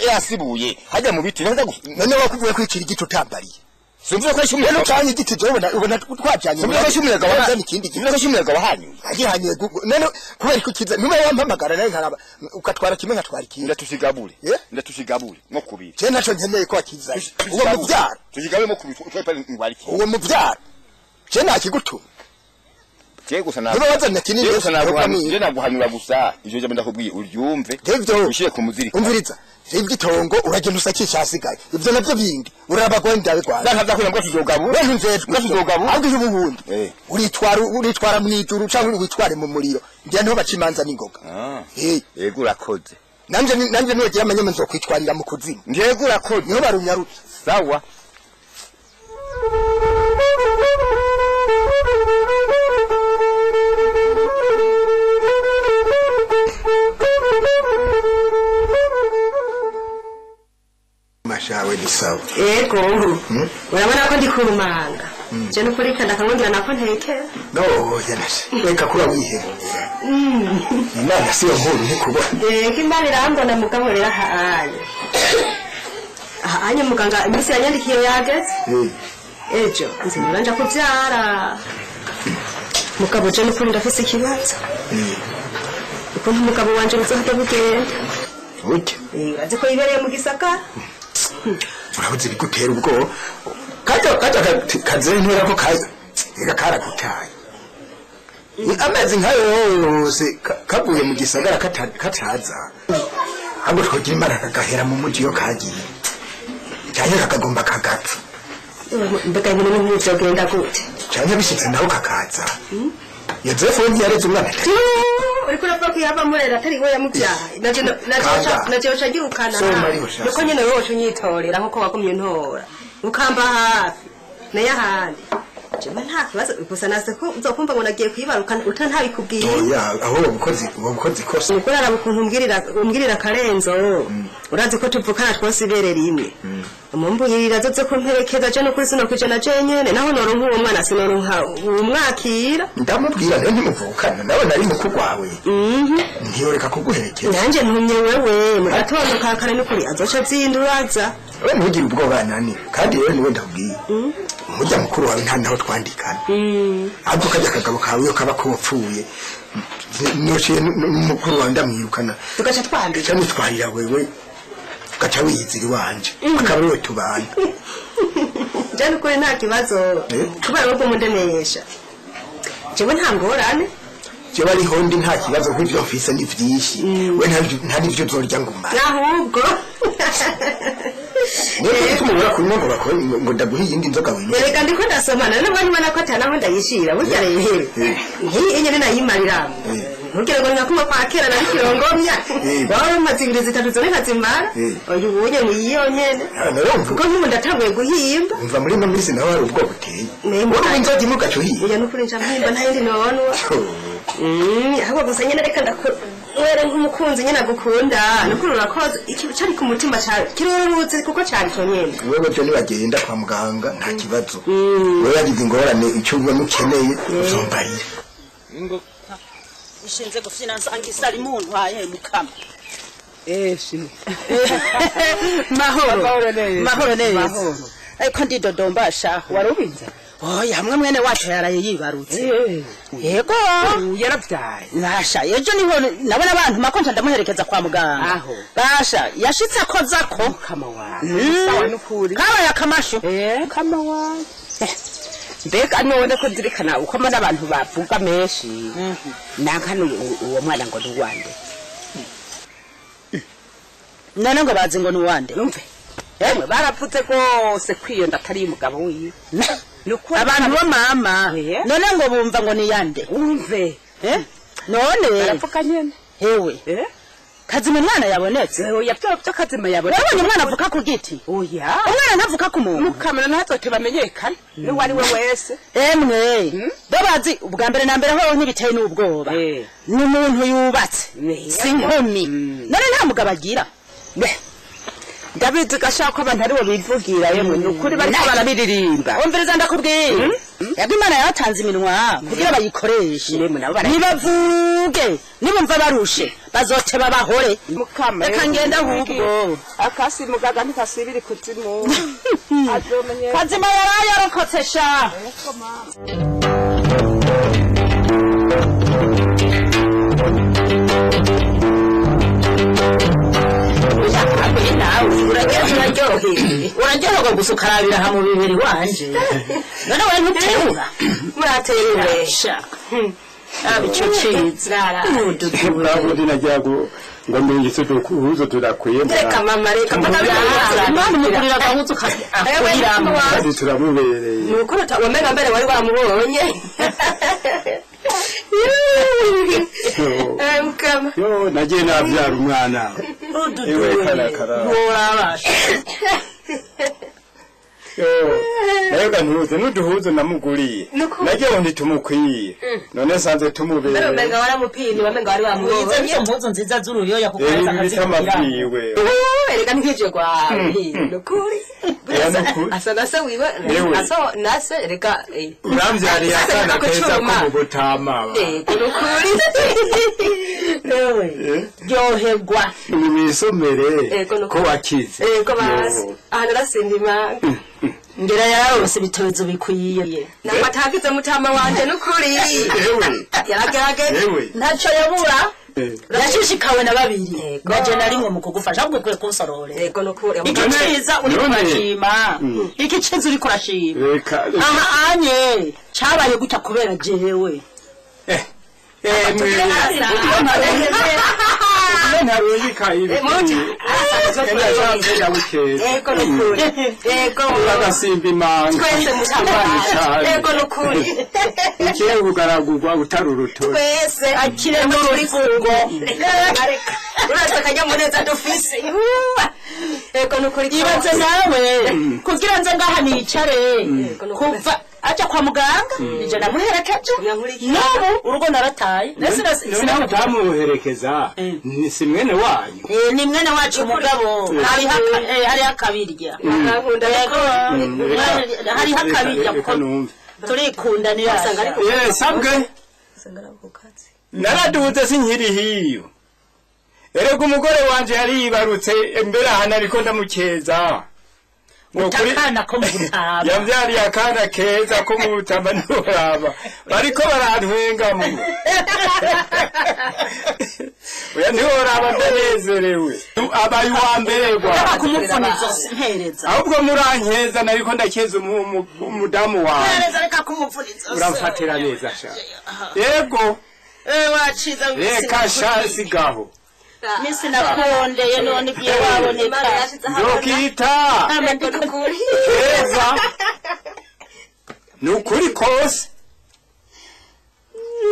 yasibuye hajya mu biti none wakuvuye kwicira igiti utambariye simvuze ko ishumuyaga none ucanye igiti jewe ubona twajanye simvuze ko ishumuyaga wazana ikindi giti simvuze ko ishumuyaga wahanyuye agihanyuye none kubera ko ukiza ntume wampamagara nawe nkaraba ukatwara kimwe nkatwara ikindi ndatushigabure ndatushigabure mo kubiri je naco nkeneye ko akizanye uwo muvyaro tushigabure mo kubiri utwepare ngwariki uwo muvyaro je nakigutuma Je gusa na Niba wazana kinini Je gusa naguhanura, yo je naguhanura gusa. Ivyo jambo ndakubwiye uryumve. Ivyo ushire ku muzirika. Umviriza. Ivy'itongo uragenda usakisha hasigaye. Ivyo navyo bindi urabagwa ndabigwana. Zanka vyakwira mbwa tuzogabura. We ntunzejwe. Mbwa tuzogabura. Ahubwo iyo ubundi. Eh. Uritwara mw'ijuru canke witware mu muriro. Ngira niho baca imanza n'ingoga. Ah. Eh. Yego urakoze. Nanje niwagira amanyama nzokwitwarira mu kuzimu. Yego urakoze. Niho barunyarutse. Sawa. Mashawe ni sawa. Ego, urabona ko ndi kurumanga. Je nukuri kanda kamwongera nako ntekera. No, yanashe. Reka kuba wiheba. Imana siyo nkuru ntikubona. Ego, Imana irambona mugabo rero ahanye. Ahanye muganga iminsi yanyandikiye yageze. Ejo nzindura nja kuvyara. Mugabo je nukuri ndafise ikibazo. Ukuntu umugabo wanje bizohava bigenda. Burya Urazi ko yibereye mu gisagara. urabuze ibigutera ubwoba. Kajya kazentera ko kaza. Ega karagutaye. Ni amezi nkayo yose kavuye mu gisagara kataza. Ahubwo twogira Imana kagahera mu muji iyo kagiye. Canke kakagomba kagapfa. Mbega nyine ntivyogenda gute? Canke bishitse naho kakaza. Yozefu ntiyareze umwana atari. Uriko uravuga ko yava murera atari we yamubyaye. Naje uca ngirukana. Soma ariho sha. Nuko nyine wowe uca unyitorera nkuko wagumye untora. Ukamba hafi. Naye ahandi. Jewe nta kibazo gusa nase ko uzokumva ngo nagiye kwibaruka uta ntabikubwiye. Oya, aho uwo bukozi kose. Nuko uraraba ukuntu umbwirira Karenzo. Urazi ko tuvukana twose ibere rimwe. Umumbuyirira zo kumperekeza je nukuri sinokwija na jenyene naho noronka uwo mwana sinoronka umwakira. Ndamubwira rero ntimuvukana nawe nari mukuru wawe. Ntiyoreka kuguherekeza. Nanje ntumye wewe mu gatondo ka kare nukuri azoca azinduraza. We ntugire ubwoba nani kandi rero niwe ndakubwiye. Umurya mukuru wawe nta naho twandikana. Ahubwo kajya akagabo kawe iyo kaba kopfuye. Nociye n'umukuru wawe ndamwirukana. Tugaca twandika. Ca nitwarira wewe. Ugaca wiyizira iwanje. Akaba ariwe tubana. Je nukuri nta kibazo. Kubera wowe mundemesha. Jewe nta ngorane. Jewe ariho ndi nta kibazo kuko ivyo mfise ni vyinshi. We nta n'ivyo uzorya ngo umare. Ahubwo. Niyo tumubura kunywa ngo bakore ngo ndaguhe iyindi nzoga winywe. Erega ndiko ndasomana nubwo ntibona ko atanaho ndayishira burya rero. Nkiyi nyene nayimarira. Ntugira ngo nkakumva kwa kera nari kirongomya. Waba umaze ibiri zitatu zone nkazimara. Oya ubunye ni iyo nyene. Kuko nk'ubu ndatanguye guhimba. Umva muri ino minsi nawe hari ubwoba buteye. Wowe inzoga imwe ugaca uhiye. Oya nukuri nca mpimba nta yindi nonwa. Ahubwo gusa nyene reka ndakwere nk'umukunzi nyene agukunda. Nukuri urakoze iki cari ku mutima kirororutse kuko cari co nyene. Wewe byo nibagenda kwa muganga nta kibazo. Wewe yagize ingorane icyo ubona ukeneye uzombarira. Ishinze gufinansa angisali muntu haye mukama. Eshi. Mahoro. Mahoro neza. Ariko ndidodomba shaho. Warubiza? Oya hamwe mwene wacu yaraye yibarutse. Yego. Yarabyaye. Basha ejo niho nabona abantu makonta ndamuherekeza kwa muganga. Aho. Basha yashitse akozako. Mukama wawe. Sawa nukuri. Kabaye akamasho. Mukama wawe. Mbega none ko nzirikana uko mbona abantu bavuga menshi. Nankana uwo mwana ngo ni uwande. None ngo bazi ngo ni uwande. Umve. Emwe baravuze rwose kwiyonda atari umugabo wiwe. Abantu bo mama none ngo bumva ngo ni yande. Umve. None baravuga nyene. Hewe. Kazima umwana yabonetse. Oya byo Kazima yabonetse. Wabonye umwana avuka ku giti. Oya. Umwana ntavuka ku muntu. Mukamera ntazote bamenyekana. N'uwo ari we wese. Emwe. Babazi ubwa mbere na mbere ho ntibiteye n'ubwoba. Ni umuntu yubatse. Si inkumi. None nta mugabo agira. Ndabizi gashaka ko abantu aribo bivugira yemwe nukuri bariko barabiririmba. Umviriza ndakubwiye. Yego Imana yaratanze iminwa kugira bayikoreshe. Nibavuge nibumva barushe bazoteba bahore. Mukama reka ngenda ahubwo. Akasi mugaga ntikasibiri kuzimu. Azomenye. Kazima yaraye arokotse sha. Uraryoherwa gusa ukarabira ha mu bibiri wanje. None wewe ntuterura. Muraterura. Aba ico ciza. Ntabwo nagira ngo ndungitse uduhuzo tudakwiye. Reka mama, reka Imana umugurira agahuzu kakuriramo. Kandi turamubereye. Ni ukuri wamenga mbere wari wamubonye. Eh, mukama. Yo, nagiye nabyara umwana. Ewe karakara. Nturabasha. Yo, nayo ntuze n'uduhuzo namuguriye. Nagiye ngo ntitumukwiye. None nsanze Mbere tumubereye. umenga waramupimye, wamenga wari Izo wamubonye. nizo mpuzu nziza z'uruyoya kuko Eh, araza bita akazikugiramo. amabwiwe. Erega ntikije kwawe nukuri. Oya, nukuri. Asa na se wiwe. Ewe. Asa na se, reka Urambyariye Asa akana na keza ko kucuma. mu butama. Yego, nukuri. Ewe, ryoherwa. Ni mwisomere Yego, nukuri. ko wakize. Yego basi. Yo. Aha narasimba imanga. Ngira yararose ibitozo bikwiye. Ntabwo atagize mutama wanje nukuri. Ewe. Yaragerageza. Ewe. Ntacyo yabura. Eh. Yashishikawe na babiri. Naje na rimwe mu kugufasha, ahubwo ukwiye kunsororera. Yego nukuri. Iki ciza uriko None- urashima. Iki ciza uriko urashima. Reka. Aha anye cabaye gutya kubera jewe. Eh, ntarungika ibi. Yego nukuri. Yego. Uragasimba imanga. Twese mutama wanje. Yego nukuri. Ukiye kugaragurwa utari urutoki. Twese Akire n'urufungo. Reka reka. Uraza akanyamuneza dufise. Yego nukuri. Ibaze nawe kugira nze ngaha nicare kuva aja kwa muganga nije namuherekeje, n'ubu urugo narataye. None utamuherekeza ni si mwene wanyu? Eh, ni mwene wacu mugabo hariho akabirya. Yego, hariho akabirya Reka kuko numve. turikundanira. Eh, sabwe naraduze sinkiri hiyo. Erega umugore wanje yari yibarutse mbere aha ariko ndamukeza. Ngo kuri- Utakana ko mu butama. Yambyariye akana keza ko mu butama, ntiworaba bariko barantwengamwo. Oya, ntiworaba ndanezerewe, abaye uwa mbere gwa. Reka kumupfuniza, mpereza. Ahubwo murankeza, nariko ndakeza umudamu wawe. Mpereza, reka kumupfuniza. Uramfatira neza sha, yego. Eh, waciza. Reka sha, sigaho. Misi nakondeye none igiye waboneka. Nzokita keza, ni ukuri kose.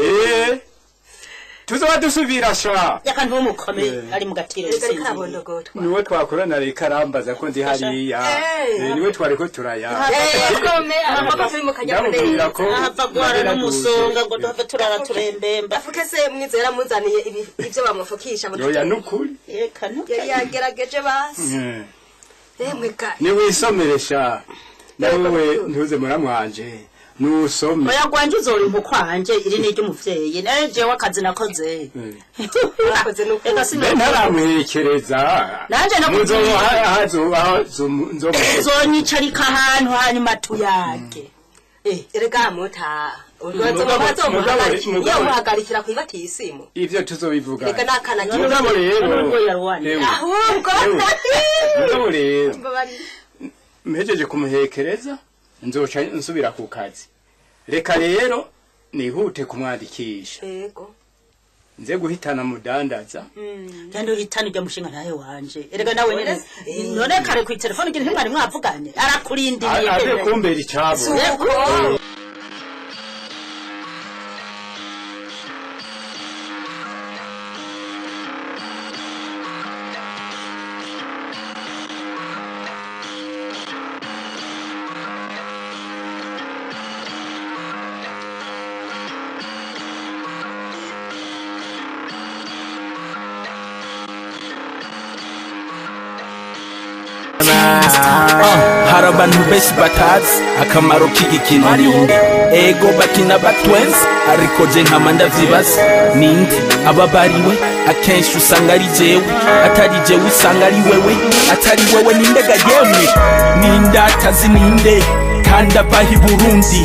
Eh, tuzoba dusubira sha. Reka ntumukome ari mu gatiro yisinziriye. Niwe twakorana, reka arambaza ko ndi hariya. Eh. Eh, niwe twariko turaya. Ndamubwira ko Ahava gwara n'umusonga ngo duhave turara turembemba. Afuke se mwizera muzaniye ibyo bamufukisha. Yoya, nukuri. Reka Yari yagerageje basi. Eh. Emwe ka. Niwisomere sha, nawewe ntuze muramwanje nusome. Oya, gwanje uzorimpa ukwanje, iri ni iry'umuvyeyi nawe jewe akazi nakoze. Urakoze nukuri. Reka Mbe ntaramuherekereza. Nanje nakubwiye. Nzomuha. Uzonyicarika ahantu hanyuma tuyage. Erega muta. Mugabo- Uhagarikira kwibatisimu. Ivyo tuzobivuga. Reka nakana Mugabo rero. Ewe. Ahubwo. Mugabo rero Mbabarira. mpejeje kumuhekereza nzoca nsubira ku kazi. Reka rero nihute kumwandikisha. Yego. Nze guhitana mudandaza. Genda uhitane ujya mushinga ntahe wanje. Erega nawe nyene none kare ku telefone ugira ntimwari mwavuganye, arakurindiriye. Aze kumbera icabo. Yego. Hari abantu benshi batazi akamaro k'igikino ninde. Ego, bakina batwenze, ariko je nkama ndavyibaza ninde ababariwe. Akenshi usanga ari jewe, atari jewe usanga ari wewe, atari wewe nindega. Yemwe, ninde atazi ninde kandi avaho i Burundi?